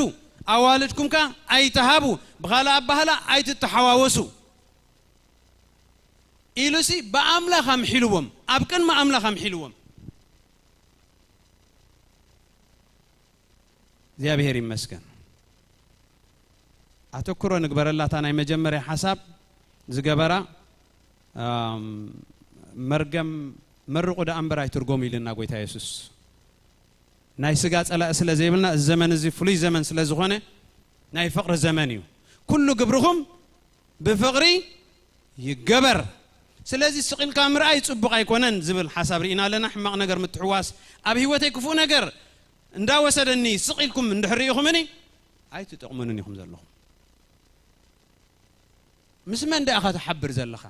ኣዋልድኩም ከኣ ኣይትሃቡ፣ ብኻልእ ኣባህላ ኣይትተሓዋወሱ" ኢሉሲ ብኣምላኽ ኣምሒልዎም፣ ኣብ ቅድሚ ኣምላኽ ኣምሒልዎም። እግዚኣብሔር ይመስገን። ኣተኩሮ ንግበረላ። እታ ናይ መጀመርያ ሓሳብ ዝገበራ፣ ኣም፣ መርገም መርቑ ደኣ እምበር ኣይትርጎሙ ኢልና ጎይታ የሱስ። ናይ ስጋ ጸላኢ ስለ ዘይብልና፣ እዚ ዘመን እዚ ፍሉይ ዘመን ስለ ዝኾነ፣ ናይ ፍቕሪ ዘመን እዩ። "ኩሉ ግብርኹም ብፍቕሪ ይገበር። ስለዚ ስቕ ኢልካ ምርኣይ ጽቡቕ ኣይኮነን" ዝብል ሓሳብ ርኢና ኣለና። ሕማቕ ነገር ምትሕዋስ፣ ኣብ ህይወተይ ክፉእ ነገር እንዳወሰደኒ ስቕ ኢልኩም እንድሕር ርኢኹምኒ፣ ኣይትጠቕሙንን ኢኹም ዘለኹም። ምስ መን ደኣ ኢኻ ትሓብር ዘለኻ?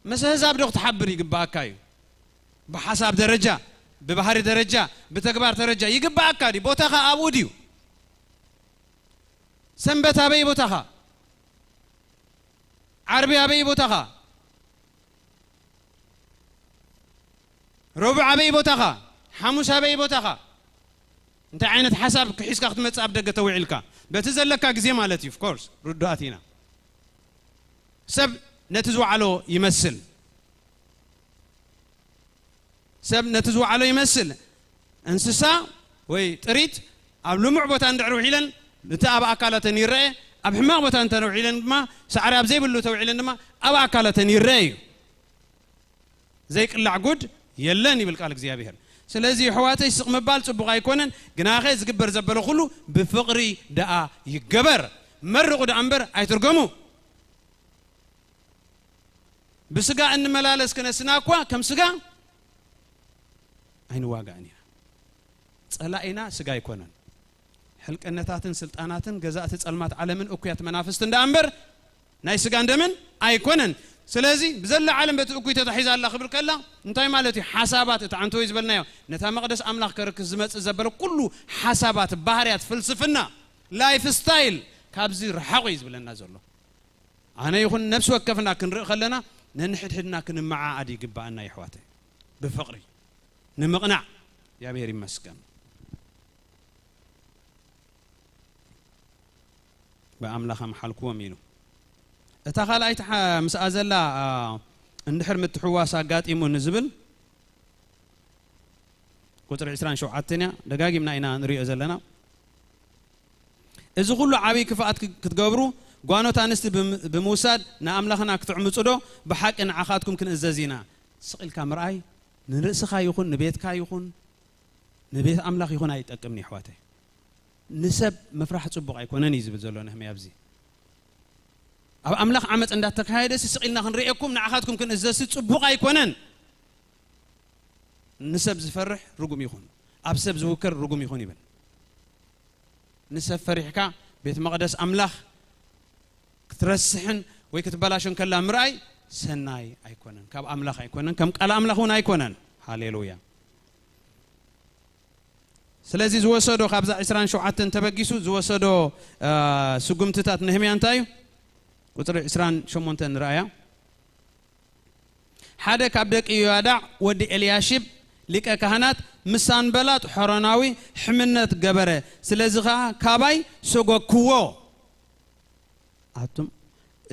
ምስ ኣህዛብ ዶ ክትሓብር ይግባኣካ እዩ? ብሓሳብ ደረጃ፣ ብባህሪ ደረጃ፣ ብተግባር ደረጃ ይግባኣካ ድዩ? ቦታኻ ኣብኡ ድዩ? ሰንበት ኣበይ ቦታኻ? ዓርቢ ኣበይ ቦታኻ? ረቡዕ ኣበይ ቦታኻ? ሓሙስ ኣበይ ቦታኻ? እንታይ ዓይነት ሓሳብ ክሒዝካ ክትመጽእ ኣብ ደገ ተውዒልካ? በቲ ዘለካ ግዜ ማለት እዩ። Of course፣ ርዱኣት ኢና። ሰብ ነቲ ዝወዓሎ ይመስል። ሰብ ነቲ ዝወዓሎ ይመስል። እንስሳ ወይ ጥሪት ኣብ ልሙዕ ቦታ እንድሕር ውዒለን፣ እቲ ኣብ ኣካላተን ይረአ፣ ኣብ ሕማቕ ቦታ እንተ ውዒለን ድማ፣ ሳዕሪ ኣብ ዘይብሉ ተውዒለን ድማ፣ ኣብ ኣካላተን ይረአ እዩ። ዘይቅላዕ ጉድ የለን ይብል ቃል እግዚኣብሔር። ስለዚ ኣሕዋተይ፣ ስቕ ምባል ጽቡቕ ኣይኮነን፣ ግናኸ ዝግበር ዘበለ ኩሉ ብፍቕሪ ደኣ ይገበር። መርቑ ደኣ እምበር ኣይትርገሙ። ብስጋ እንመላለስ ክነስና እኳ ከም ስጋ ኣይንዋጋእን ኢና። ጸላኢና ስጋ ኣይኮነን። ሕልቀነታትን ስልጣናትን ገዛእቲ ጸልማት ዓለምን እኩያት መናፍስትን ደኣ እምበር ናይ ስጋን ደምን ኣይኮነን። ስለዚ ብዘላ ዓለም በቲ እኩይ ተታሒዛ ኣላ ክብል ከላ እንታይ ማለት እዩ? ሓሳባት እቲ ዓንተወይ ዝበልናዮ ነታ መቕደስ ኣምላኽ ከርክስ ዝመጽእ ዘበለ ኩሉ ሓሳባት፣ ባህርያት፣ ፍልስፍና፣ ላይፍ ስታይል ካብዚ ርሓቑ እዩ ዝብለና ዘሎ። ኣነ ይኹን ነፍሲ ወከፍና ክንርኢ ከለና ነንሕድሕድና ክንመዓዓድ ይግባኣና የሕዋተይ። ብፍቕሪ ንምቕናዕ እግዚኣብሔር ይመስገን። ብኣምላኽ ኣምሓልክዎም ኢሉ። እታ ካልኣይቲ ሓ-፣ ምስኣ ዘላ፣ ኣ፣ እንድሕር ምትሕዋስ ኣጋጢሙ ንዝብል ቁጽሪ ዕስራን ሸውዓተን እያ፣ ደጋጊምና ኢና ንሪኦ ዘለና። እዚ ኩሉ ዓብዪ ክፍኣት ክ-፣ ክትገብሩ ጓኖት ኣንስቲ ብም-፣ ብምውሳድ ንኣምላኽና ክትዕምጹ ዶ ብሓቂ ንዓኻትኩም ክንእዘዝ ኢና? ስቕ ኢልካ ምርኣይ ንርእስኻ ይኹን ንቤትካ ይኹን ንቤት ኣምላኽ ይኹን ኣይጠቅምን እዩ ኣሕዋተይ። ንሰብ ምፍራሕ ጽቡቕ ኣይኮነን እዩ ዝብል ዘሎ ነህምያ ኣብዚ። ኣብ ኣምላኽ ዓመጽ እንዳተካየደ ስቕ ኢልና ክንርእየኩም ንዓኻትኩም ክንእዘዝሲ ጽቡቕ ኣይኮነን። ንሰብ ዝፈርሕ ርጉም ይኹን፣ ኣብ ሰብ ዝውከር ርጉም ይኹን ይብል። ንሰብ ፈሪሕካ ቤት መቕደስ ኣምላኽ ክትረስሕን ወይ ክትበላሾን ከላ ምርኣይ ሰናይ ኣይኮነን፣ ካብ ኣምላኽ ኣይኮነን፣ ከም ቃል ኣምላኽ እውን ኣይኮነን። ሃሌሉያ። ስለዚ ዝወሰዶ ካብዛ ዕስራን ሸውዓተን ተበጊሱ ዝወሰዶ፣ አ፣ ስጉምትታት ነህምያ እንታይ እዩ? ቁጽሪ ዕስራን ሸሞንተን ንርኣያ። ሓደ ካብ ደቂ ዮያዳዕ ወዲ ኤልያሺብ ሊቀ ካህናት ምስ ሳንበላጥ ሖሮናዊ ሕምነት ገበረ። ስለዚ ኸኣ ካባይ ሰጎግክዎ። ኣቱም፣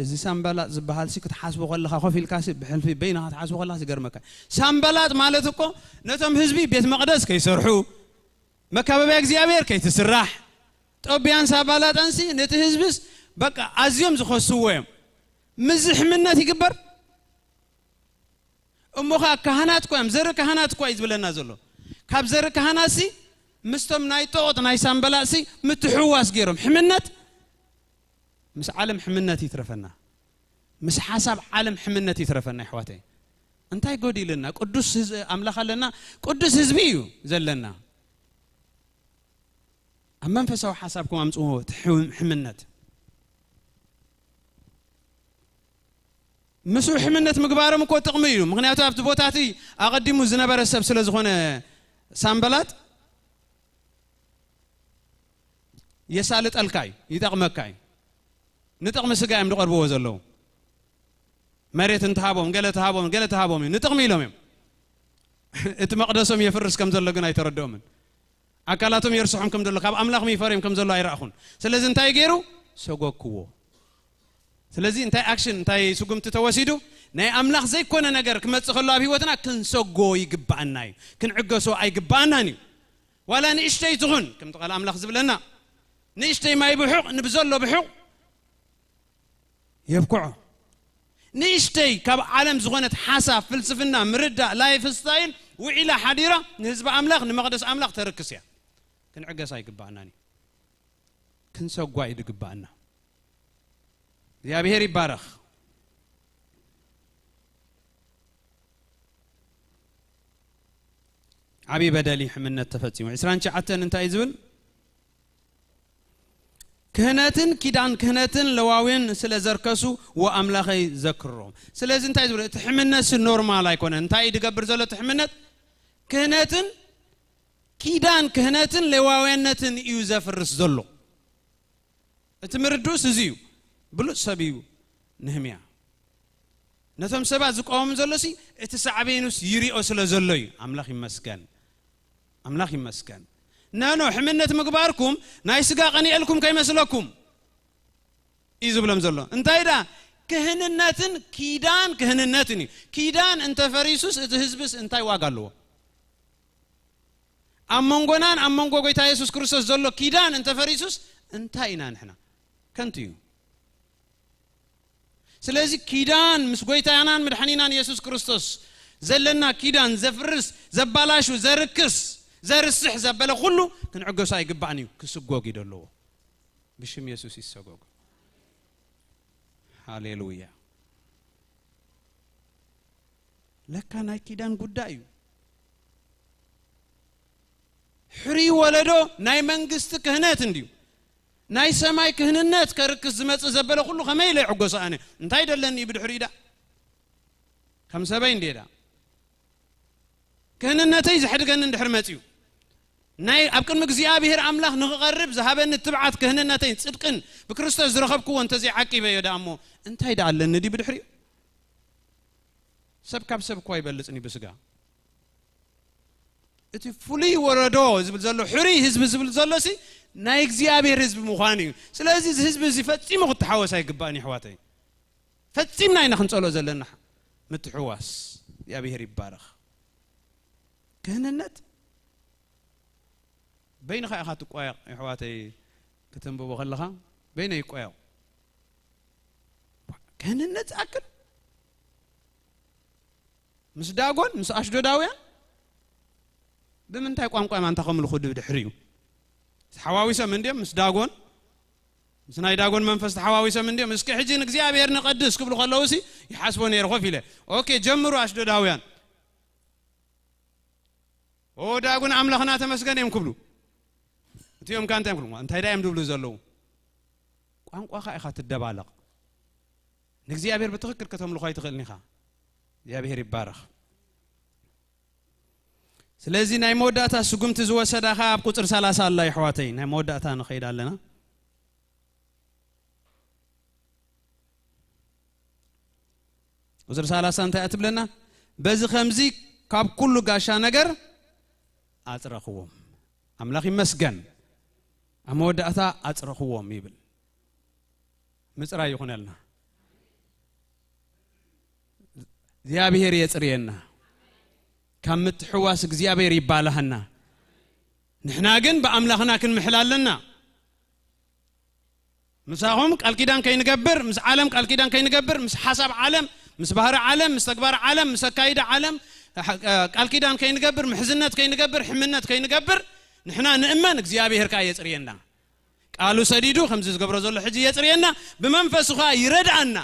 እዚ ሳንበላጥ ዝበሃልሲ ክትሓስቦ ከለኻ ኮፍ ኢልካሲ ብሕልፊ በይንኻ ክትሓስቦ ከለኻሲ ይገርመካ። ሳንበላጥ ማለት እኮ ነቶም ህዝቢ ቤት መቕደስ ከይሰርሑ፣ መካበቢያ እግዚኣብሔር ከይትስራሕ፣ ጦብያን ሳንበላጥንሲ ነቲ ህዝብስ በቃ ኣዝዮም ዝኸስዎ እዮም። ምስዚ ሕምነት ይግበር? እሞ ኸኣ ካህናት እኮ እዮም፣ ዘሪ ካህናት እኮ እዩ ዝብለና ዘሎ። ካብ ዘሪ ካህናትሲ ምስቶም ናይ ጦቕት ናይ ሳንበላጥሲ ምትሕውዋስ ገይሮም። ሕምነት ምስ ዓለም ሕምነት ይትረፈና፣ ምስ ሓሳብ ዓለም ሕምነት ይትረፈና። ይሕዋተይ እንታይ ጎዲልና? ቅዱስ ህዝ-፣ ኣምላኽ ኣለና፣ ቅዱስ ህዝቢ እዩ ዘለና። ኣብ መንፈሳዊ ሓሳብኩም ኣምጽዎ እቲ ሕም-፣ ሕምነት። ምስኡ ሕምነት ምግባሮም እኮ ጥቕሚ እዩ። ምኽንያቱ ኣብቲ ቦታ እቲ ኣቐዲሙ ዝነበረ ሰብ ስለ ዝኾነ ሳንበላጥ የሳልጠልካ እዩ፣ ይጠቕመካ እዩ። ንጥቕሚ ስጋ እዮም ዝቐርብዎ ዘለዉ። መሬት እንትሃቦም፣ ገለ ትሃቦም፣ ገለ ትሃቦም እዩ። ንጥቕሚ ኢሎም እዮም። እቲ መቕደሶም የፍርስ ከም ዘሎ ግን ኣይተረድኦምን። ኣካላቶም የርስሖም ከም ዘሎ፣ ካብ ኣምላኽ ይፈርዮም ከም ዘሎ ኣይረኣኹን። ስለዚ እንታይ ገይሩ? ሰጎግክዎ። ስለዚ እንታይ ኣክሽን፣ እንታይ ስጉምቲ ተወሲዱ? ናይ ኣምላኽ ዘይኮነ ነገር ክመጽእ ከሎ ኣብ ህይወትና ክንሰጎ ይግባኣና እዩ። ክንዕገሶ ኣይግባኣናን እዩ። ዋላ ንእሽተይ ትኹን፣ ከምቲ ቃል ኣምላኽ ዝብለና፣ ንእሽተይ ማይ ብሑቕ፣ ንብዘሎ ብሑቕ የብክዖ። ንእሽተይ ካብ ዓለም ዝኾነት ሓሳብ፣ ፍልስፍና፣ ምርዳእ፣ ላይፍ ስታይል ውዒላ ሓዲራ ንህዝቢ ኣምላኽ፣ ንመቕደስ ኣምላኽ ተርክስ እያ። ክንዕገሳ ኣይግባኣናን እዩ። ክንሰጓ እዩ ዝግባኣና። እግዚኣብሔር ይባረኽ። ዓብዪ በደል እዩ ሕምነት ተፈጺሙ። ዕስራን ትሽዓተን እንታይ እዩ ዝብል? ክህነትን ኪዳን ክህነትን ለዋውያን ስለ ዘርከሱ ወኣምላኸይ ዘክሮም። ስለዚ እንታይ ዝብል? እቲ ሕምነት ሲ ኖርማል ኣይኮነን። እንታይ እዩ ዝገብር ዘሎ እቲ ሕምነት? ክህነትን ኪዳን ክህነትን ሌዋውያነትን እዩ ዘፍርስ ዘሎ። እቲ ምርድኡስ እዚ እዩ። ብሉጽ ሰብ እዩ ነህምያ። ነቶም ሰባት ዝቃወም ዘሎሲ እቲ ሳዕቤኑስ ይሪኦ ስለ ዘሎ እዩ። ኣምላኽ ይመስገን። ኣምላኽ ይመስገን። ነኖ ሕምነት ምግባርኩም ናይ ስጋ ቀኒኤልኩም ከይመስለኩም እዩ ዝብሎም ዘሎ። እንታይ ደኣ? ክህንነትን ኪዳን ክህንነትን እዩ። ኪዳን እንተፈሪሱስ እቲ ህዝብስ እንታይ ዋጋ ኣለዎ? ኣብ መንጎናን ኣብ መንጎ ጎይታ የሱስ ክርስቶስ ዘሎ ኪዳን እንተፈሪሱስ እንታይ ኢና ንሕና? ከንቱ እዩ። ስለዚ ኪዳን ምስ ጎይታናን መድሓኒናን የሱስ ክርስቶስ ዘለና ኪዳን ዘፍርስ፣ ዘባላሹ፣ ዘርክስ፣ ዘርስሕ ዘበለ ኩሉ ክንዕገሶ ኣይግባእን እዩ። ክስጎግ እዩ ዘለዎ። ብሽም የሱስ ይሰጎግ። ሃሌሉያ። ለካ ናይ ኪዳን ጉዳይ እዩ። ሕሩይ ወለዶ ናይ መንግስቲ ክህነት እንድዩ። ናይ ሰማይ ክህንነት ከርክስ ዝመጽእ ዘበለ ኩሉ ከመይ ኢለ ይዕጎሶ ኣነ? እንታይ ደለኒ እዩ ብድሕሪኡ ደኣ? ከም ሰበይ እንድየ ደኣ። ክህንነተይ ዘሕድገኒ እንድሕር መጺኡ፣ ናይ ኣብ ቅድሚ እግዚኣብሔር ኣምላኽ ንኽቐርብ ዝሃበኒ ትብዓት ክህንነተይን ጽድቅን ብክርስቶስ ዝረኸብክዎ እንተዘይዓቂበዮ ደኣ እሞ እንታይ ደኣ ኣለኒ ድዩ ብድሕሪኡ? ሰብ ካብ ሰብ እኳ ይበልጽኒ ብስጋ። እቲ ፍሉይ ወረዶ ዝብል ዘሎ፣ ሕሩይ ህዝቢ ዝብል ዘሎሲ ናይ እግዚኣብሔር ህዝቢ ምዃኑ እዩ። ስለዚ እዚ ህዝቢ እዚ ፈጺሙ ክተሓወስ ኣይግባእን እዩ፣ ኣሕዋተይ። ፈጺምና ኢና ክንጸሎ ዘለና ምትሕዋስ። እግዚኣብሔር ይባረኽ። ክህንነት በይንኻ ኢኻ ትቋየቕ፣ ኣሕዋተይ፣ ከተንብቦ ከለኻ በይነይ ይቋየቕ። ክህንነት ዝኣክል ምስ ዳጎን፣ ምስ ኣሽዶዳውያን ብምንታይ ቋንቋ እዮም ኣንታ ከምልኹ ድሕሪኡ? ተሓዋዊሶም እንድዮም ምስ ዳጎን፣ ምስ ናይ ዳጎን መንፈስ ተሓዋዊሶም እንድዮም። እስኪ ሕጂ ንእግዚኣብሔር ንቐድስ ክብሉ ከለውሲ ይሓስቦ ነይረ ኮፍ ኢለ። ኦኬ፣ ጀምሩ ኣሽዶዳውያን። "ኦ ዳጎን ኣምላኽና ተመስገን" እዮም ክብሉ። እቲኦም ከ እንታይ እዮም ክብሉ? እንታይ ደኣ እዮም ዝብሉ ዘለዉ? ቋንቋኻ ኢኻ ትደባለቕ። ንእግዚኣብሔር ብትኽክል ከተምልኾ ኣይትኽእልን ኢኻ። እግዚኣብሔር ይባረኽ። ስለዚ ናይ መወዳእታ ስጉምቲ ዝወሰዳ ኸኣ ኣብ ቁጽሪ ሰላሳ ኣላ፣ የሕዋተይ። ናይ መወዳእታ ንኸይድ ኣለና። ቁጽሪ ሰላሳ እንታይ እያ ትብለና? "በዚ ኸምዚ ካብ ኩሉ ጋሻ ነገር ኣጽረኽዎም።" ኣምላኽ ይመስገን። ኣብ መወዳእታ ኣጽረኽዎም ይብል። ምጽራይ ይኹነልና። እግዚኣብሔር የጽርየና። ካብ ምትሕዋስ እግዚኣብሔር ይባላህና። ንሕና ግን ብኣምላኽና ክንምሕል ኣለና። ምሳኹም ቃል ኪዳን ከይንገብር፣ ምስ ዓለም ቃል ኪዳን ከይንገብር፣ ምስ ሓሳብ ዓለም፣ ምስ ባህሪ ዓለም፣ ምስ ተግባር ዓለም፣ ምስ ኣካይዳ ዓለም ቃል ኪዳን ከይንገብር፣ ምሕዝነት ከይንገብር፣ ሕምነት ከይንገብር፣ ንሕና ንእመን፣ እግዚኣብሔር ከኣ የጽርየና። ቃሉ ሰዲዱ ከምዚ ዝገብሮ ዘሎ ሕጂ የጽርየና፣ ብመንፈሱ ከኣ ይረድኣና።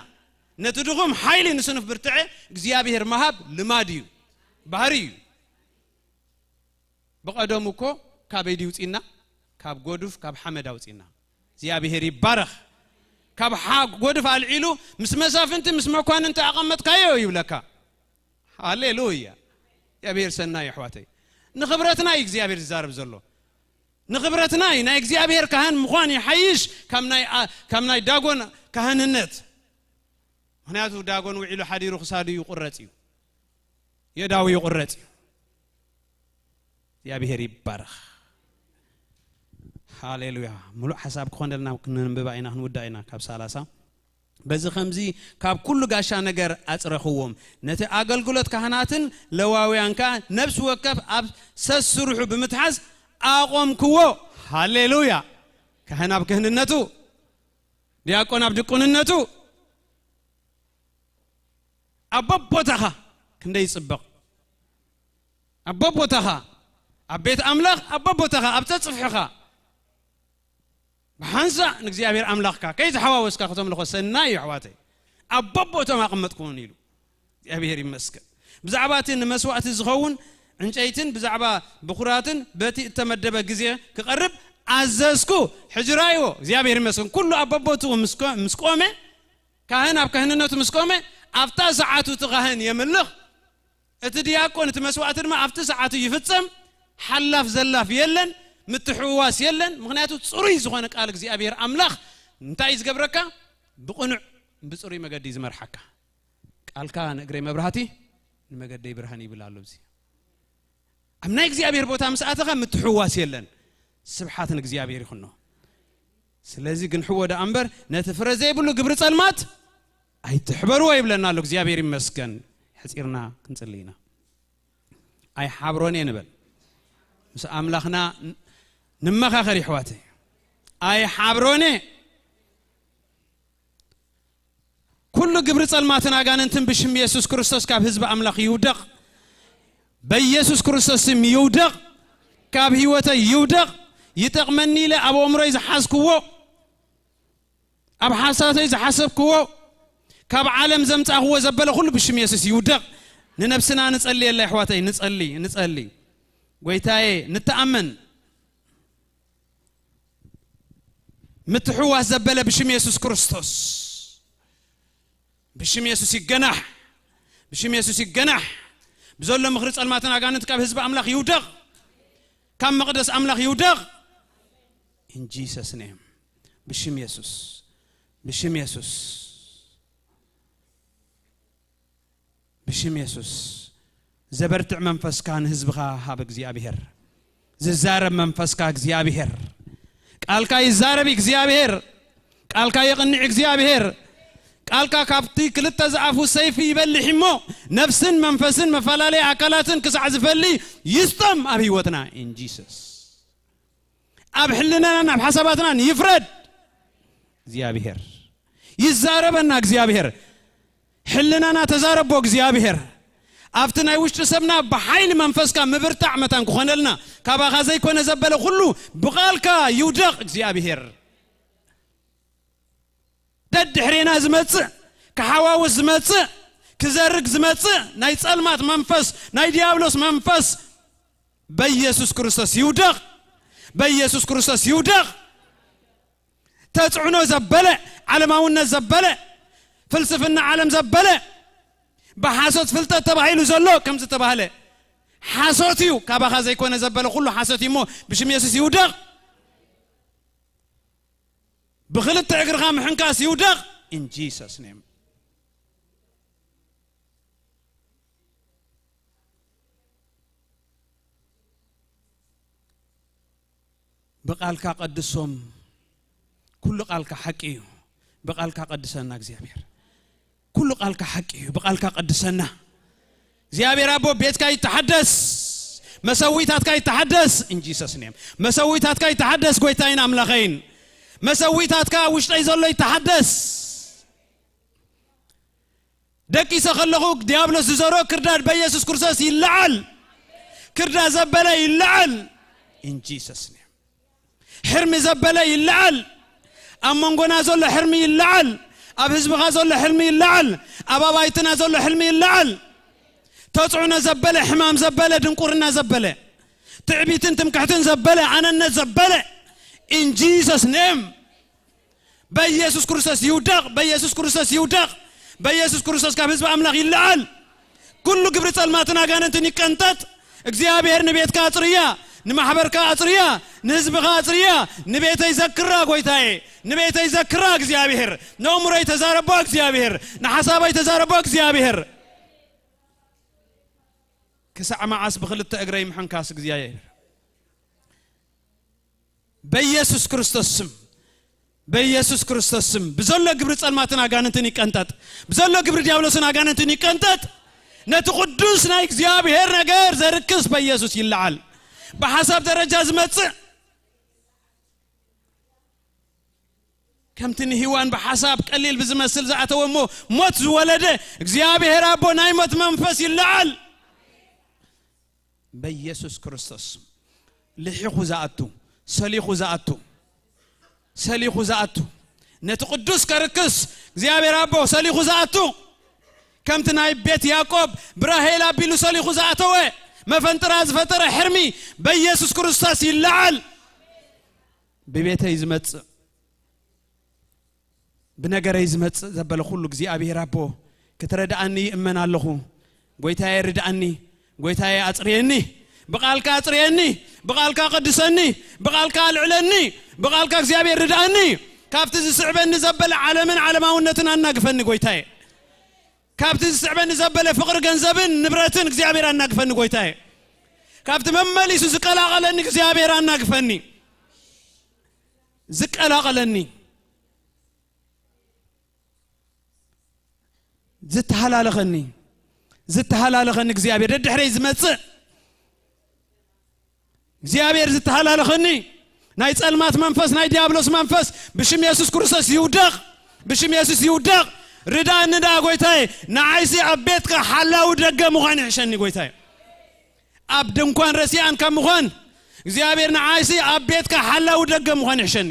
ነቲ ድኹም ሓይሊ፣ ንስኑፍ ብርትዐ እግዚኣብሔር ምሃብ ልማድ እዩ፣ ባህሪ እዩ። ብቐደሙ እኮ ካበይ ድዩ ውጺና? ካብ ጎዱፍ፣ ካብ ሓመድ ኣውጺና። እግዚኣብሔር ይባረኽ። ካብ ሓ-፣ ጎዱፍ ኣልዒሉ ምስ መሳፍንቲ፣ ምስ መኳንንቲ ኣቐመጥካዮ ይብለካ። ሃሌሉያ። እግዚኣብሔር ሰናይ፣ ኣሕዋተይ። ንኽብረትና እዩ እግዚኣብሔር ዝዛረብ ዘሎ። ንኽብረትና እዩ። ናይ እግዚኣብሔር ካህን ምዃን ይሓይሽ ካብ ናይ ኣ-፣ ካብ ናይ ዳጎን ካህንነት። ምኽንያቱ ዳጎን ውዒሉ ሓዲሩ ክሳዱ ይቑረጽ እዩ። የዳዊ ይቑረጽ እዩ። እግዚኣብሔር ይባረኽ። ሃሌሉያ። ምሉእ ሓሳብ ክኾነልና ክነንብባ ኢና፣ ክንውዳ ኢና ካብ ሰላሳ። "በዚ ኸምዚ ካብ ኩሉ ጋሻ ነገር ኣጽረኽዎም፣ ነቲ ኣገልግሎት ካህናትን ለዋውያን ከኣ ነፍሲ ወከፍ ኣብ ሰስርሑ ብምትሓዝ ኣቖምክዎ።" ሃሌሉያ። ካህን ኣብ ክህንነቱ፣ ዲያቆን ኣብ ድቁንነቱ፣ ኣብ በቦታኻ ክንደይ ይጽብቕ። ኣብ በቦታኻ፣ ኣብ ቤት ኣምላኽ፣ ኣብ በቦታኻ፣ ኣብ ጸጽፍሕኻ፣ ብሓንሳእ ንእግዚኣብሔር ኣምላኽካ ከይተሓዋወስካ ከተምልኾ ሰናይ እዩ፣ ኣሕዋተይ። ኣብ በቦቶም ኣቐመጥኩውን ኢሉ። እግዚኣብሔር ይመስገን። ብዛዕባ እቲ ንመስዋእቲ ዝኸውን ዕንጨይትን ብዛዕባ ብኹራትን በቲ እተመደበ ግዜ ክቐርብ ኣዘዝኩ። ሕጂ ራእይዎ፣ እግዚኣብሔር ይመስገን። ኩሉ ኣብ በቦትኡ ምስ ኮ-፣ ምስ ቆመ፣ ካህን ኣብ ካህንነቱ ምስ ቆመ፣ ኣብታ ሰዓቱ እቲ ካህን የምልኽ፣ እቲ ዲያቆን እቲ መስዋእቲ ድማ ኣብቲ ሰዓቱ ይፍጸም። ሓላፍ ዘላፍ የለን፣ ምትሕውዋስ የለን። ምኽንያቱ ጽሩይ ዝኾነ ቃል እግዚኣብሔር ኣምላኽ እንታይ እዩ ዝገብረካ? ብቕኑዕ ብጽሩይ መገዲ እዩ ዝመርሓካ። "ቃልካ ንእግረይ መብራህቲ ንመገደይ ብርሃን" ይብል ኣሎ። እዚ ኣብ ናይ እግዚኣብሔር ቦታ ምስ ኣተኻ ምትሕውዋስ የለን። ስብሓት ንእግዚኣብሔር ይኹኖ። ስለዚ ግንሕዎ ደኣ እምበር ነቲ ፍረ ዘይብሉ ግብሪ ጸልማት ኣይትሕበርዎ ይብለና ኣሎ። እግዚኣብሔር ይመስገን። ሕጺርና ክንጽሊ ኢና። ኣይሓብሮን እየ ንበል። ምስ ኣምላኽና ን-፣ ንመኻኸር ይሕዋተይ። ኣይሓብሮን እየ። ኩሉ ግብሪ ጸልማትን ኣጋንንትን ብሽም የሱስ ክርስቶስ ካብ ህዝቢ ኣምላኽ ይውደቕ። በኢየሱስ ክርስቶስ ስም ይውደቕ። ካብ ህይወተይ ይውደቕ። ይጠቕመኒ ኢለ ኣብ ኣእምሮይ ዝሓዝክዎ፣ ኣብ ሓሳተይ ዝሓሰብክዎ፣ ካብ ዓለም ዘምጻእክዎ ዘበለ ኩሉ ብሽም የሱስ ይውደቕ። ንነብስና ንጸልየላ ኣሕዋተይ፣ ንጸሊ፣ ንጸሊ። ጎይታዬ፣ ንተኣመን፣ ምትሕዋስ ዘበለ ብሽም የሱስ ክርስቶስ፣ ብሽም የሱስ ይገናሕ፣ ብሽም የሱስ ይገናሕ። ብዘሎ ምኽሪ ጸልማትን ኣጋንንት ካብ ህዝቢ ኣምላኽ ይውደቕ፣ ካብ መቕደስ ኣምላኽ ይውደቕ። In Jesus name። ብሽም የሱስ፣ ብሽም የሱስ፣ ብሽም የሱስ። ዘበርትዕ መንፈስካ ንህዝብኻ ሃብ እግዚኣብሔር። ዝዛረብ መንፈስካ እግዚኣብሔር። ቃልካ ይዛረብ እግዚኣብሔር። ቃልካ የቕንዕ እግዚኣብሔር። ቃልካ ካብቲ ክልተ ዝኣፉ ሰይፊ ይበልሕ እሞ ነፍስን መንፈስን መፈላለይ ኣካላትን ክሳዕ ዝፈሊ ይስጠም ኣብ ህይወትና። In Jesus። ኣብ ሕልናናን ኣብ ሓሳባትናን ይፍረድ እግዚኣብሔር። ይዛረበና እግዚኣብሔር። ሕልናና ተዛረቦ እግዚኣብሔር። ኣብቲ ናይ ውሽጢ ሰብና ብሓይሊ መንፈስካ ምብርታዕ መታን ክኾነልና፣ ካባኻ ዘይኮነ ዘበለ ኩሉ ብቓልካ ይውደቕ እግዚኣብሔር። ደድሕሬና ዝመጽእ፣ ክሓዋውስ ዝመጽእ፣ ክዘርግ ዝመጽእ ናይ ጸልማት መንፈስ፣ ናይ ዲያብሎስ መንፈስ በኢየሱስ ክርስቶስ ይውደቕ፣ በኢየሱስ ክርስቶስ ይውደቕ። ተጽዕኖ ዘበለ፣ ዓለማውነት ዘበለ፣ ፍልስፍና ዓለም ዘበለ፣ ብሓሶት ፍልጠት ተባሂሉ ዘሎ ከም ዝተባህለ ሓሶት እዩ። ካባኻ ዘይኮነ ዘበለ ኩሉ ሓሶት እዩ እሞ ብሽም የሱስ ይውደቕ። ብኽልተ እግርኻ ምሕንካስ ይውደቕ። In Jesus name። ብቓልካ ቀድሶም። ኩሉ ቃልካ ሓቂ እዩ። ብቓልካ ቀድሰና እግዚኣብሔር። ኩሉ ቃልካ ሓቂ እዩ። ብቓልካ ቀድሰና። እግዚኣብሔር ኣቦ ቤትካ ይተሓደስ። መሰዊታትካ ይተሓደስ። In Jesus name። መሰዊታትካ ይተሓደስ ጎይታይን ኣምላኸይን። መሰዊታትካ ውሽጠይ ዘሎ ይተሓደስ። ደቂሰ ከለኹ ዲያብሎስ ዝዘሮ ክርዳድ በኢየሱስ ክርስቶስ ይለዓል። ክርዳድ ዘበለ ይለዓል። In Jesus name። ሕርሚ ዘበለ ይለዓል። ኣብ መንጎና ዘሎ ሕርሚ ይለዓል። ኣብ ህዝብኻ ዘሎ ሕርሚ ይለዓል። ኣብ ኣባይትና ዘሎ ሕልሚ ይለዓል። ተጽዕኖ ዘበለ፣ ሕማም ዘበለ፣ ድንቁርና ዘበለ፣ ትዕቢትን ትምክሕትን ዘበለ፣ ኣነነት ዘበለ፣ In Jesus name። በኢየሱስ ክርስቶስ ይውደቕ፣ በኢየሱስ ክርስቶስ ይውደቕ፣ በኢየሱስ ክርስቶስ ካብ ህዝቢ ኣምላኽ ይለዓል። ኩሉ ግብሪ ጸልማትን ኣጋንንትን ይቀንጠጥ። እግዚኣብሔር ንቤትካ ኣጽርያ፣ ንማሕበርካ ኣጽርያ፣ ንህዝብኻ ኣጽርያ። ንቤተይ ዘክራ ጎይታዬ፣ ንቤተይ ዘክራ እግዚኣብሔር፣ ንእምሮይ ተዛረቦ እግዚኣብሔር፣ ንሓሳበይ ተዛረቦ እግዚኣብሔር። ክሳዕ መዓስ ብኽልተ እግረይ ምሕንካስ እግዚኣብሔር? በኢየሱስ ክርስቶስ ስም፣ በኢየሱስ ክርስቶስ ስም ብዘሎ ግብሪ ጸልማትን ኣጋንንትን ይቀንጠጥ፣ ብዘሎ ግብሪ ዲያብሎስን ኣጋንንትን ይቀንጠጥ። ነቲ ቅዱስ ናይ እግዚኣብሔር ነገር ዘርክስ በኢየሱስ ይለዓል። ብሓሳብ ደረጃ ዝመጽእ፣ ከምቲ ንሂዋን ብሓሳብ ቀሊል ብዝመስል ዝኣተወ እሞ ሞት ዝወለደ፣ እግዚኣብሔር ኣቦ ናይ ሞት መንፈስ ይለዓል። በኢየሱስ ክርስቶስ ልሒኹ ዝኣቱ፣ ሰሊኹ ዝኣቱ፣ ሰሊኹ ዝኣቱ፣ ነቲ ቅዱስ ከርክስ እግዚኣብሔር ኣቦ ሰሊኹ ዝኣቱ፣ ከምቲ ናይ ቤት ያዕቆብ ብራሄል ኣቢሉ ሰሊኹ ዝኣተወ፣ መፈንጥራ ዝፈጠረ ሕርሚ በኢየሱስ ክርስቶስ ይለዓል። ብቤተይ ዝመጽእ፣ ብነገረይ ዝመጽእ ዘበለ ኩሉ እግዚኣብሔር ኣቦ ክትረድኣኒ ይእመን ኣለኹ። ጎይታዬ ርድኣኒ፣ ጎይታዬ ኣጽርየኒ፣ ብቓልካ ኣጽርየኒ፣ ብቓልካ ቅድሰኒ፣ ብቓልካ ኣልዕለኒ፣ ብቓልካ እግዚኣብሔር ርድኣኒ። ካብቲ ዝስዕበኒ ዘበለ ዓለምን ዓለማውነትን ኣናግፈኒ ጎይታዬ። ካብቲ ዝስዕበኒ ዘበለ ፍቕሪ ገንዘብን ንብረትን እግዚኣብሔር ኣናግፈኒ ጎይታዬ። ካብቲ መመሊሱ ዝቀላቐለኒ እግዚኣብሔር ኣናግፈኒ። ዝቀላቐለኒ፣ ዝተሃላለኸኒ፣ ዝተሃላለኸኒ እግዚኣብሔር ደድሕረይ ዝመጽእ እግዚኣብሔር ዝተሃላለኸኒ ናይ ጸልማት መንፈስ፣ ናይ ዲያብሎስ መንፈስ ብሽም የሱስ ክርስቶስ ይውደቕ፣ ብሽም የሱስ ይውደቕ። ርዳእኒ ደኣ ጎይታዬ፣ ንዓይሲ ኣብ ቤትካ ሓላዊ ደገ ምዃን ይሕሸኒ ጎይታዬ። ኣብ ድንኳን ረሲኣን ካብ ምዃን እግዚኣብሔር ንዓይሲ ኣብ ቤትካ ሓላዊ ደገ ምዃን ይሕሸኒ።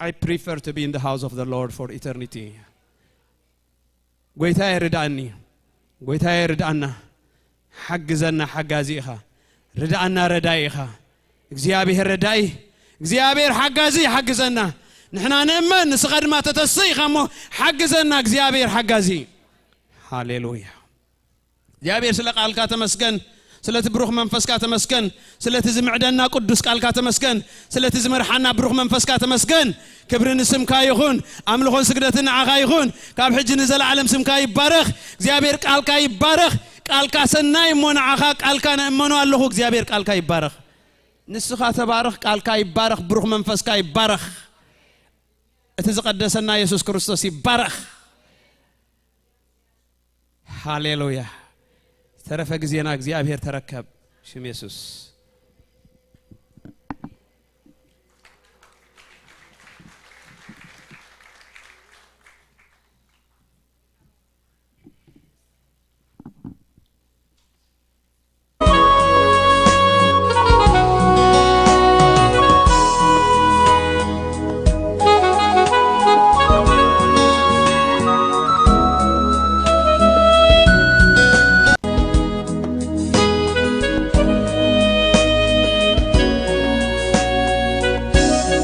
I prefer to be in the house of the Lord for eternity። ጎይታዬ ርድኣኒ፣ ጎይታዬ ርድኣና፣ ሓግዘና ሓጋዚ ኢኻ፣ ርድኣና ረዳኢ ኢኻ። እግዚኣብሔር ረዳኢ፣ እግዚኣብሔር ሓጋዚ ይሓግዘና። ንሕና ንእመን፣ ንስኻ ድማ ተተስእ ኢኻ እሞ ሓግዘና እግዚኣብሔር ሓጋዚ። ሃሌሉያ። እግዚኣብሔር ስለ ቃልካ ተመስገን፣ ስለቲ ብሩኽ መንፈስካ ተመስገን፣ ስለቲ ዝምዕደና ቅዱስ ቃልካ ተመስገን፣ ስለቲ ዝመርሓና ብሩኽ መንፈስካ ተመስገን። ክብሪ ንስምካ ይኹን፣ ኣምልኾን ስግደትን ንዓኻ ይኹን። ካብ ሕጂ ንዘለዓለም ስምካ ይባረኽ። እግዚኣብሔር ቃልካ ይባረኽ። ቃልካ ሰናይ እሞ ንዓኻ ቃልካ ንእመኖ ኣለኹ። እግዚኣብሔር ቃልካ ይባረኽ። ንስኻ ተባረኽ፣ ቃልካ ይባረኽ፣ ብሩኽ መንፈስካ ይባረኽ። እቲ ዝቐደሰና የሱስ ክርስቶስ ይባረኽ። ሃሌሉያ። ዝተረፈ ግዜና እግዚኣብሔር ተረከብ። ሽም የሱስ።